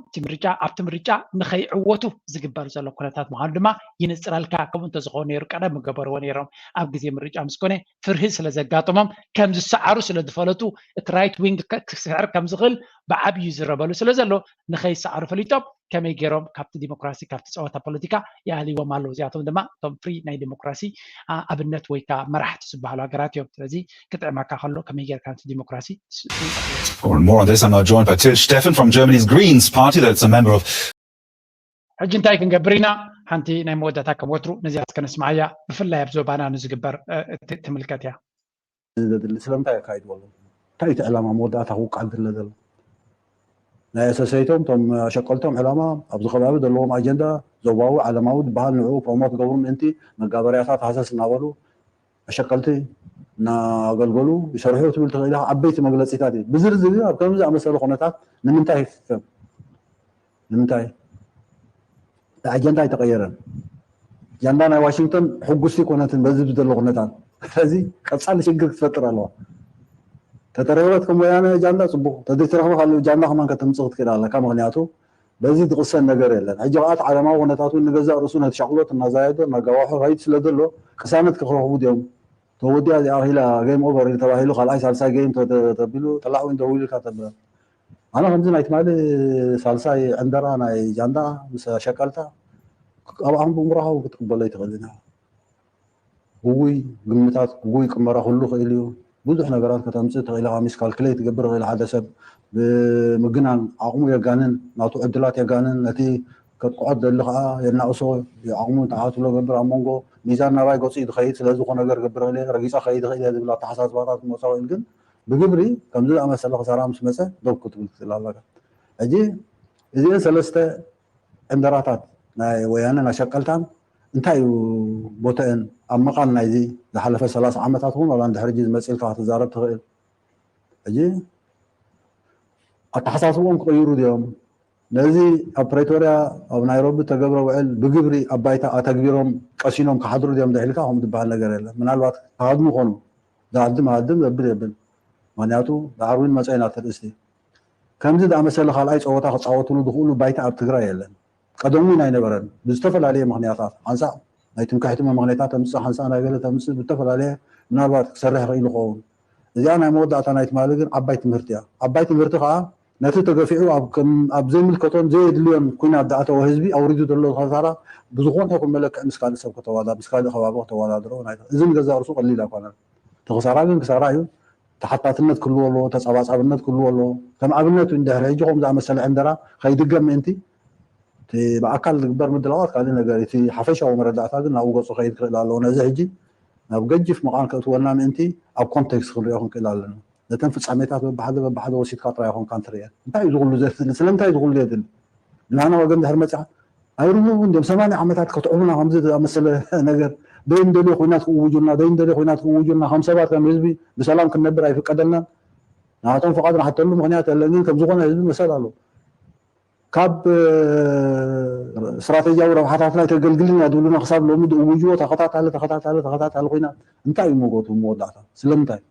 እቲ ምርጫ ኣብቲ ምርጫ ንኸይዕወቱ ዝግበር ዘሎ ኩነታት ምዃኑ ድማ ይንጽረልካ። ከምኡ እንተዝኸውን ነይሩ ቀደም ምገበርዎ ነይሮም። ኣብ ግዜ ምርጫ ምስ ኮነ ፍርሂ ስለ ዘጋጠሞም ከም ዝሰዓሩ ስለ ዝፈለጡ እቲ right wing ክስዕር ከም ዝኽእል ብዓብዩ ይዝረበሉ ስለ ዘሎ ንኸይሰዓሩ ፈሊጦም ከመይ ገይሮም ካብቲ ዲሞክራሲ ካብቲ ጸወታ ፖለቲካ ይኣልይዎም ኣለዉ። እዚኣቶም ድማ እቶም ፍሪ ናይ ዲሞክራሲ ኣብነት ወይ ከዓ መራሕቲ ዝበሃሉ ሃገራት እዮም። ስለዚ ክጥዕመካ ከሎ ከመይ ጌርካ ነቲ ዲሞክራሲ For more on this, I'm now joined by Till Steffen from Germany's Greens Party, that's a member of ሕጂ እንታይ ክንገብር ኢና? ሓንቲ ናይ መወዳእታ ከም ወትሩ ነዚኣ እስከ ነስምዓያ። ብፍላይ ኣብ ዞባና ንዝግበር ትምልከት እያ። ዘድሊ ስለምንታይ ኣካይድዎ ኣለዉ? እንታይ እቲ ዕላማ መወዳእታ ክውቃዕ ዝድለ ዘሎ? ናይ ኣሰሰይቶም እቶም ኣሸቀልቶም ዕላማ ኣብዚ ከባቢ ዘለዎም ኣጀንዳ ዞባዊ ዓለማዊ ዝበሃል ንዕኡ ፕሮሞት ገብሩ ምእንቲ መጋበርያታት ሃሰስ እናበሉ ኣሸቀልቲ እናገልገሉ ይሰርሑ ትብል ትኽእል ኢኻ። ዓበይቲ መግለፂታት እዩ። ብዝርዝር ኣብ ከምዚ ዝኣመሰለ ኩነታት ንምንታይ ይፍፀም? ንምንታይ ኣጀንዳ ኣይተቐየረን? ጃንዳ ናይ ዋሽንግተን ሕጉስቲ ኮነትን በዚ ብዘሎ ኩነታት ስለዚ ቀፃሊ ሽግር ክትፈጥር ኣለዋ። ተተረወት ከም ወያነ ጃንዳ ፅቡቅ ተዘይተረኽበ ካልእ ጃንዳ ከማን ከተምፅእ ክትክእል ኣለካ። ምክንያቱ በዚ ዝቕሰን ነገር የለን። ሕጂ ከዓ እቲ ዓለማዊ ኩነታት እውን ንገዛእ ርእሱ ነቲ ሻቕሎት እናዛየዶ እናጋዋሑ ከይድ ስለ ዘሎ ቅሳነት ክረኽቡ ድዮም? ተወዲኣ እዚኣ ኺላ ጌም ኦቨር ተባሂሉ ካልኣይ ሳልሳይ ጌም ተቢሉ ጥላዕ እውን ደዊሉ ኢልካ ተብለ ኣነ ከምዚ ናይ ትማሊ ሳልሳይ ዕንደራ ናይ ጃንዳ ምስ ኣሸቀልታ ኣብኣኹም ብምራኸቡ ክትቅበሎ ኣይትኽእልን ኢኻ። ግጉይ ግምታት፣ ግጉይ ቅመራ ክህሉ ይኽእል እዩ። ብዙሕ ነገራት ከተምፅእ ትኽእል ኢኻ። ሚስካልኩሌት ክገብር ይኽእል ሓደ ሰብ ብምግናን ዓቕሙ የጋንን፣ ናቱ ዕድላት የጋንን፣ ነቲ ከጥቅዖ ዝደሊ ከዓ የናእሶ፣ ዓቕሙ ንታሕቲ ክብሎ ገብር፣ ኣብ መንጎ ሚዛን ናባይ ገፁ እዩ ዝኸይድ፣ ስለዚ ዝኾነ ነገር ክገብር ይኽእል እየ፣ ረጊፀ ክኸይድ ይኽእል እየ ዝብል ኣተሓሳስባታት ክመፅኦ ይኽእል። ግን ብግብሪ ከምዚ ዝኣመሰለ ክሳራ ምስ መፀ ደው ክትብል ትኽእል ኣለካ። ሕጂ እዚአን ሰለስተ ዕንደራታት ናይ ወያነን ኣሸቀልታን እንታይ እዩ ቦተአን ኣብ መቓን ናይዚ ዝሓለፈ ሰላሳ ዓመታት እውን ዋላ እንድሕር ሕጂ ዝመፅእ ኢልካ ክትዛረብ ትኽእል። ሕጂ ኣተሓሳስብኦም ክቕይሩ ድዮም? ነዚ ኣብ ፕሬቶርያ ኣብ ናይሮቢ ተገብረ ውዕል ብግብሪ ኣብ ባይታ ኣተግቢሮም ቀሲኖም ክሓድሩ ድዮም ድሕልካ ከምኡ ዝበሃል ነገር የለን። ምናልባት ክሃድሙ ኮኑ ዝሃድም ሃድም ዘብል የብል። ምክንያቱ ዳዕርዊን መፀ ኢና ትርእስቲ ከምዚ ዝኣመሰለ ካልኣይ ፀወታ ክፃወትሉ ዝኽእሉ ባይታ ኣብ ትግራይ የለን። ቀደም እውን ኣይነበረን። ብዝተፈላለየ ምክንያታት ሓንሳእ ናይ ትምክሕቲ መምክነታት ተምፅእ ሓንሳእ ናይ ገለ ተምፅእ ብዝተፈላለየ ምናልባት ክሰርሕ ይኽእል ይኸውን። እዚኣ ናይ መወዳእታ ናይ ትማሊ ግን ዓባይ ትምህርቲ እያ። ዓባይ ትምህርቲ ከዓ ነቲ ተገፊዑ ኣብ ዘይምልከቶን ዘየድልዮን ኩናት ዝኣተወ ህዝቢ ኣውሪዱ ዘሎ ከሳራ ብዝኾነ ይኹን መለክዒ ምስ ካልእ ሰብ ከተዋዳ ምስ ካልእ ከባቢ ከተወዳድሮ ናይ እዚ ንገዛእ ርእሱ ቀሊል ኣይኮነን። እቲ ክሳራ ግን ክሳራ እዩ። ተሓታትነት ክህልዎ ኣለዎ፣ ተፀባፃብነት ክህልዎ ኣለዎ። ከም ኣብነት እውን ድሕሪ ሕጂ ከምኡ ዝኣመሰለ ዕንደራ ከይድገም ምእንቲ እቲ ብኣካል ዝግበር ምድላዋት ካልእ ነገር እቲ ሓፈሻዊ መረዳእታ ግን ናብኡ ገፁ ከይድ ክኽእል ኣለዎ። ነዚ ሕጂ ናብ ገጅፍ መቓን ከእትወና ምእንቲ ኣብ ኮንቴክስት ክንሪኦ ክንክእል ኣለና። ነተን ፍፃሜታት በብሓደ በብሓደ ወሲድካ ጥራይ ይኮንካ እንትርየን እንታይ እዩ ዝኩሉ ዘድሊ ስለምንታይ ዝኩሉ የድሊ ንሕና ወገን ድሕር መፅኻ ኣይርህቡ እንዲም ሰማንያ ዓመታት ከትዕቡና ከምዚ ዝኣመሰለ ነገር ደይንደልዮ ኩናት ክእውጁልና ደይንደልዮ ኩናት ክእውጁልና ከም ሰባት ከም ህዝቢ ብሰላም ክንነብር ኣይፍቀደልናን ናቶም ፍቓድ ንሓተሉ ምክንያት የለን ግን ከም ዝኾነ ህዝቢ መሰል ኣሎ ካብ ስትራቴጂያዊ ረብሓታትና ኣይተገልግልን እያ ዝብሉና ክሳብ ሎሚ ዝእውጅዎ ተኸታታሊ ተኸታታሊ ተኸታታሊ ኩናት እንታይ እዩ መጎቱ መወዳእታ ስለምንታይ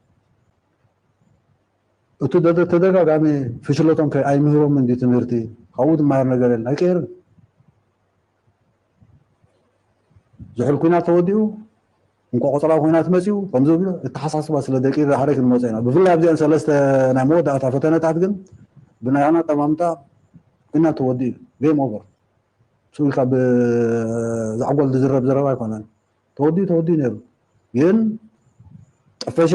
እቲ ተደጋጋሚ ፍሽለቶም ከ ኣይምህሮም እንዲ ትምህርቲ ካብኡ ዝመሃር ነገር የለን ኣይቀየርን ዝሑል ኩናት ተወዲኡ እንቋቆፅራዊ ኩናት መፂኡ ከምዚ ብሎ እተሓሳስባ ስለ ደቂር ዳሕረይ ክንመፆ ኢና ብፍላይ ኣብዚአን ሰለስተ ናይ መወዳእታ ፈተነታት ግን ብናያና ጠማምታ ኩናት ተወዲኡ game over ስኡ ኢልካ ብዛዕጎል ዝዝረብ ዘረባ ኣይኮነን ተወዲኡ ተወዲኡ ነይሩ ግን ጠፈሸ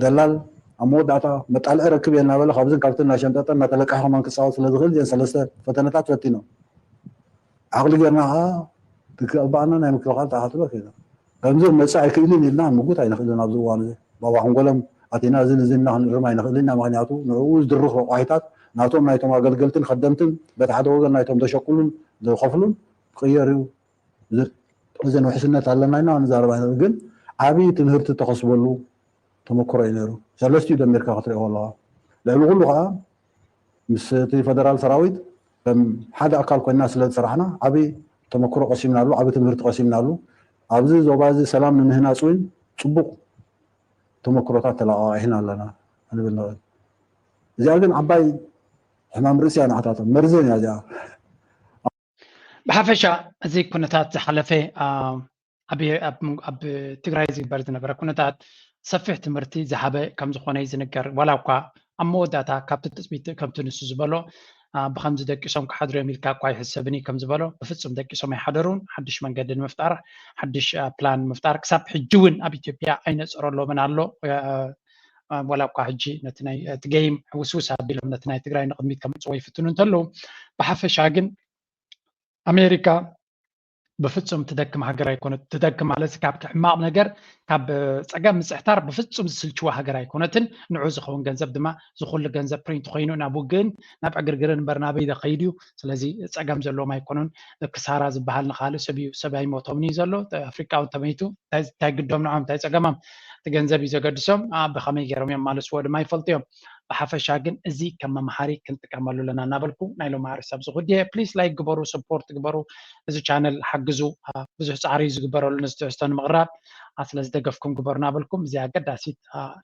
ደላል ኣብ መወዳእታ መጣልዒ ረክብ እየ እናበለ ካብዝን ካብትን እናሸምጠጠ እናተለቀሐ ከማን ክፃወት ስለ ዝኽእል እዚአን ሰለስተ ፈተነታት ፈቲኖም ዓቕሊ ጌርና ከዓ ትግባኣና ናይ ምክልኻል ተኣኻትሎ ኬና ከምዚ መፅእ ኣይክእልን ኢልና ምጉት ኣይንኽእልን ኣብዚ እዋን እዚ ባባ ሓንጎሎም ኣቲና እዝን እዝን ኢና ክንእርም ኣይንኽእልን ኢና ምክንያቱ ንዕኡ ዝድርኽ ረቋሒታት ናቶም ናይቶም ኣገልገልትን ከደምትን በቲ ሓደ ወገን ናይቶም ዘሸቅሉን ዝኸፍሉን ክቕየር እዩ። እዘን ውሕስነት ኣለና ኢና ንዛረባ። ግን ዓብዪ ትምህርቲ ተኸስበሉ ተመክሮ እዩ ነይሩ። ሰለስቲኡ ደሚርካ ክትሪኦ ኣለዋ። ልዕሊ ኩሉ ከዓ ምስ እቲ ፈደራል ሰራዊት ከም ሓደ ኣካል ኮይና ስለ ዝሰራሕና ዓብዪ ተመክሮ ቀሲምናሉ፣ ዓብዪ ትምህርቲ ቀሲምናሉ። ኣብዚ ዞባ እዚ ሰላም ንምህናፅ እውን ፅቡቕ ተመክሮታት ተለቃቂሕና ኣለና ክንብል ንኽእል። እዚኣ ግን ዓባይ ሕማም ርእሲ እያ ንዓታቶም፣ መርዘን እያ እዚኣ። ብሓፈሻ እዚ ኩነታት ዝሓለፈ ኣብ ትግራይ ዝግበር ዝነበረ ኩነታት ሰፊሕ ትምህርቲ ዝሃበ ከም ዝኾነ እዩ ዝንገር። ዋላ እኳ ኣብ መወዳእታ ካብቲ ትፅቢት ከምቲ ንሱ ዝበሎ ብከምዚ ደቂሶም ክሓድሩ እዮም ኢልካ እኳ ኣይሕሰብን እዩ ከም ዝበሎ ብፍፁም ደቂሶም ኣይሓደሩን። ሓድሽ መንገዲ ንምፍጣር ሓድሽ ፕላን ንምፍጣር ክሳብ ሕጂ እውን ኣብ ኢትዮጵያ ኣይነፀረሎምን ኣሎ። ዋላ እኳ ሕጂ ነቲ ናይ እቲ ገይም ሕውስውስ ኣቢሎም ነቲ ናይ ትግራይ ንቕድሚት ከምፅዎ ይፍትኑ እንተለዉ ብሓፈሻ ግን ኣሜሪካ ብፍፁም ትደክም ሃገር ኣይኮነት። ትደክም ማለት ካብ ሕማቕ ነገር ካብ ፀገም ምፅሕታር ብፍፁም ዝስልችዋ ሃገር ኣይኮነትን። ንዑ ዝኸውን ገንዘብ ድማ ዝኩሉ ገንዘብ ፕሪንት ኮይኑ ናብ ውግእን ናብ ዕግርግርን እምበር ናበይ ከይድ እዩ። ስለዚ ፀገም ዘለዎም ኣይኮኑን። ክሳራ ዝበሃል ንካልእ ሰብ እዩ። ሰብ ኣይሞቶም እዩ ዘሎ። ኣፍሪቃ እውን ተመይቱ እንታይ ግዶም ንዖም እንታይ ፀገማም? እቲ ገንዘብ እዩ ዘገድሶም። ብከመይ ገይሮም እዮም ማለስዎ ድማ ይፈልጡ እዮም። ብሓፈሻ ግን እዚ ከም መምሃሪ ክንጥቀመሉ ኣለና እናበልኩ ናይ ሎሚ ኣርእስቲ ኣብዚ ጉዳይ ፕሊስ ላይክ ግበሩ፣ ሰፖርት ግበሩ፣ እዚ ቻነል ሓግዙ። ብዙሕ ፃዕሪ እዩ ዝግበረሉ ነዚ ትሕዝቶ ንምቕራብ። ስለዚ ደገፍኩም ግበሩ እናበልኩም እዚ ኣገዳሲት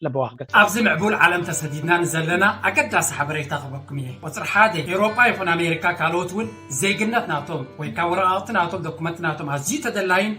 ለበዋ ክገጽ ኣብዚ ምዕቡል ዓለም ተሰዲድና ንዘለና ኣገዳሲ ሓበሬታ ክበኩም እየ። ቁፅሪ ሓደ ኤውሮጳ ይኹን ኣሜሪካ ካልኦት እውን ዜግነት ናቶም ወይ ካብ ወረቃቅቲ ናቶም ዶኩመንት ናቶም ኣዝዩ ተደላይን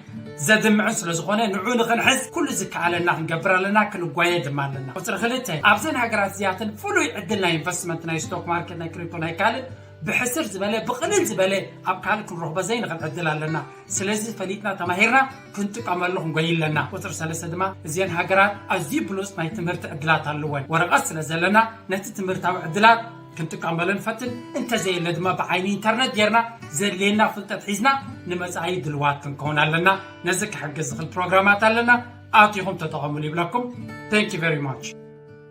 ዘድምዕን ስለዝኾነ ንዑ ንኽንሕዝ ኩሉ ዝከኣለና ክንገብር ኣለና፣ ክንጓየ ድማ ኣለና። ቁፅሪ ክልተ ኣብዘን ሃገራት እዚኣተን ፍሉይ ዕድል ናይ ኢንቨስትመንት ናይ ስቶክ ማርኬት ናይ ክሪፕቶ ናይ ካልእ ብሕስር ዝበለ ብቕልል ዝበለ ኣብ ካልእ ክንረኽቦ ዘይንኽእል ዕድል ኣለና። ስለዚ ፈሊጥና ተማሂርና ክንጥቀመሉ ክንጎይ ኣለና። ቁፅሪ ሰለስተ ድማ እዚአን ሃገራት ኣዝዩ ብሉፅ ናይ ትምህርቲ ዕድላት ኣለወን። ወረቐት ስለ ዘለና ነቲ ትምህርታዊ ዕድላት ክንጥቀመሉ ንፈትን፣ እንተዘየለ ድማ ብዓይኒ ኢንተርነት ጌርና ዘድልየና ፍልጠት ሒዝና ንመፃኢ ድልዋት ክንከውን ኣለና። ነዚ ክሕግዝ ዝኽእል ፕሮግራማት ኣለና፣ ኣቲኹም ተጠቐሙሉ ይብለኩም። Thank you very much።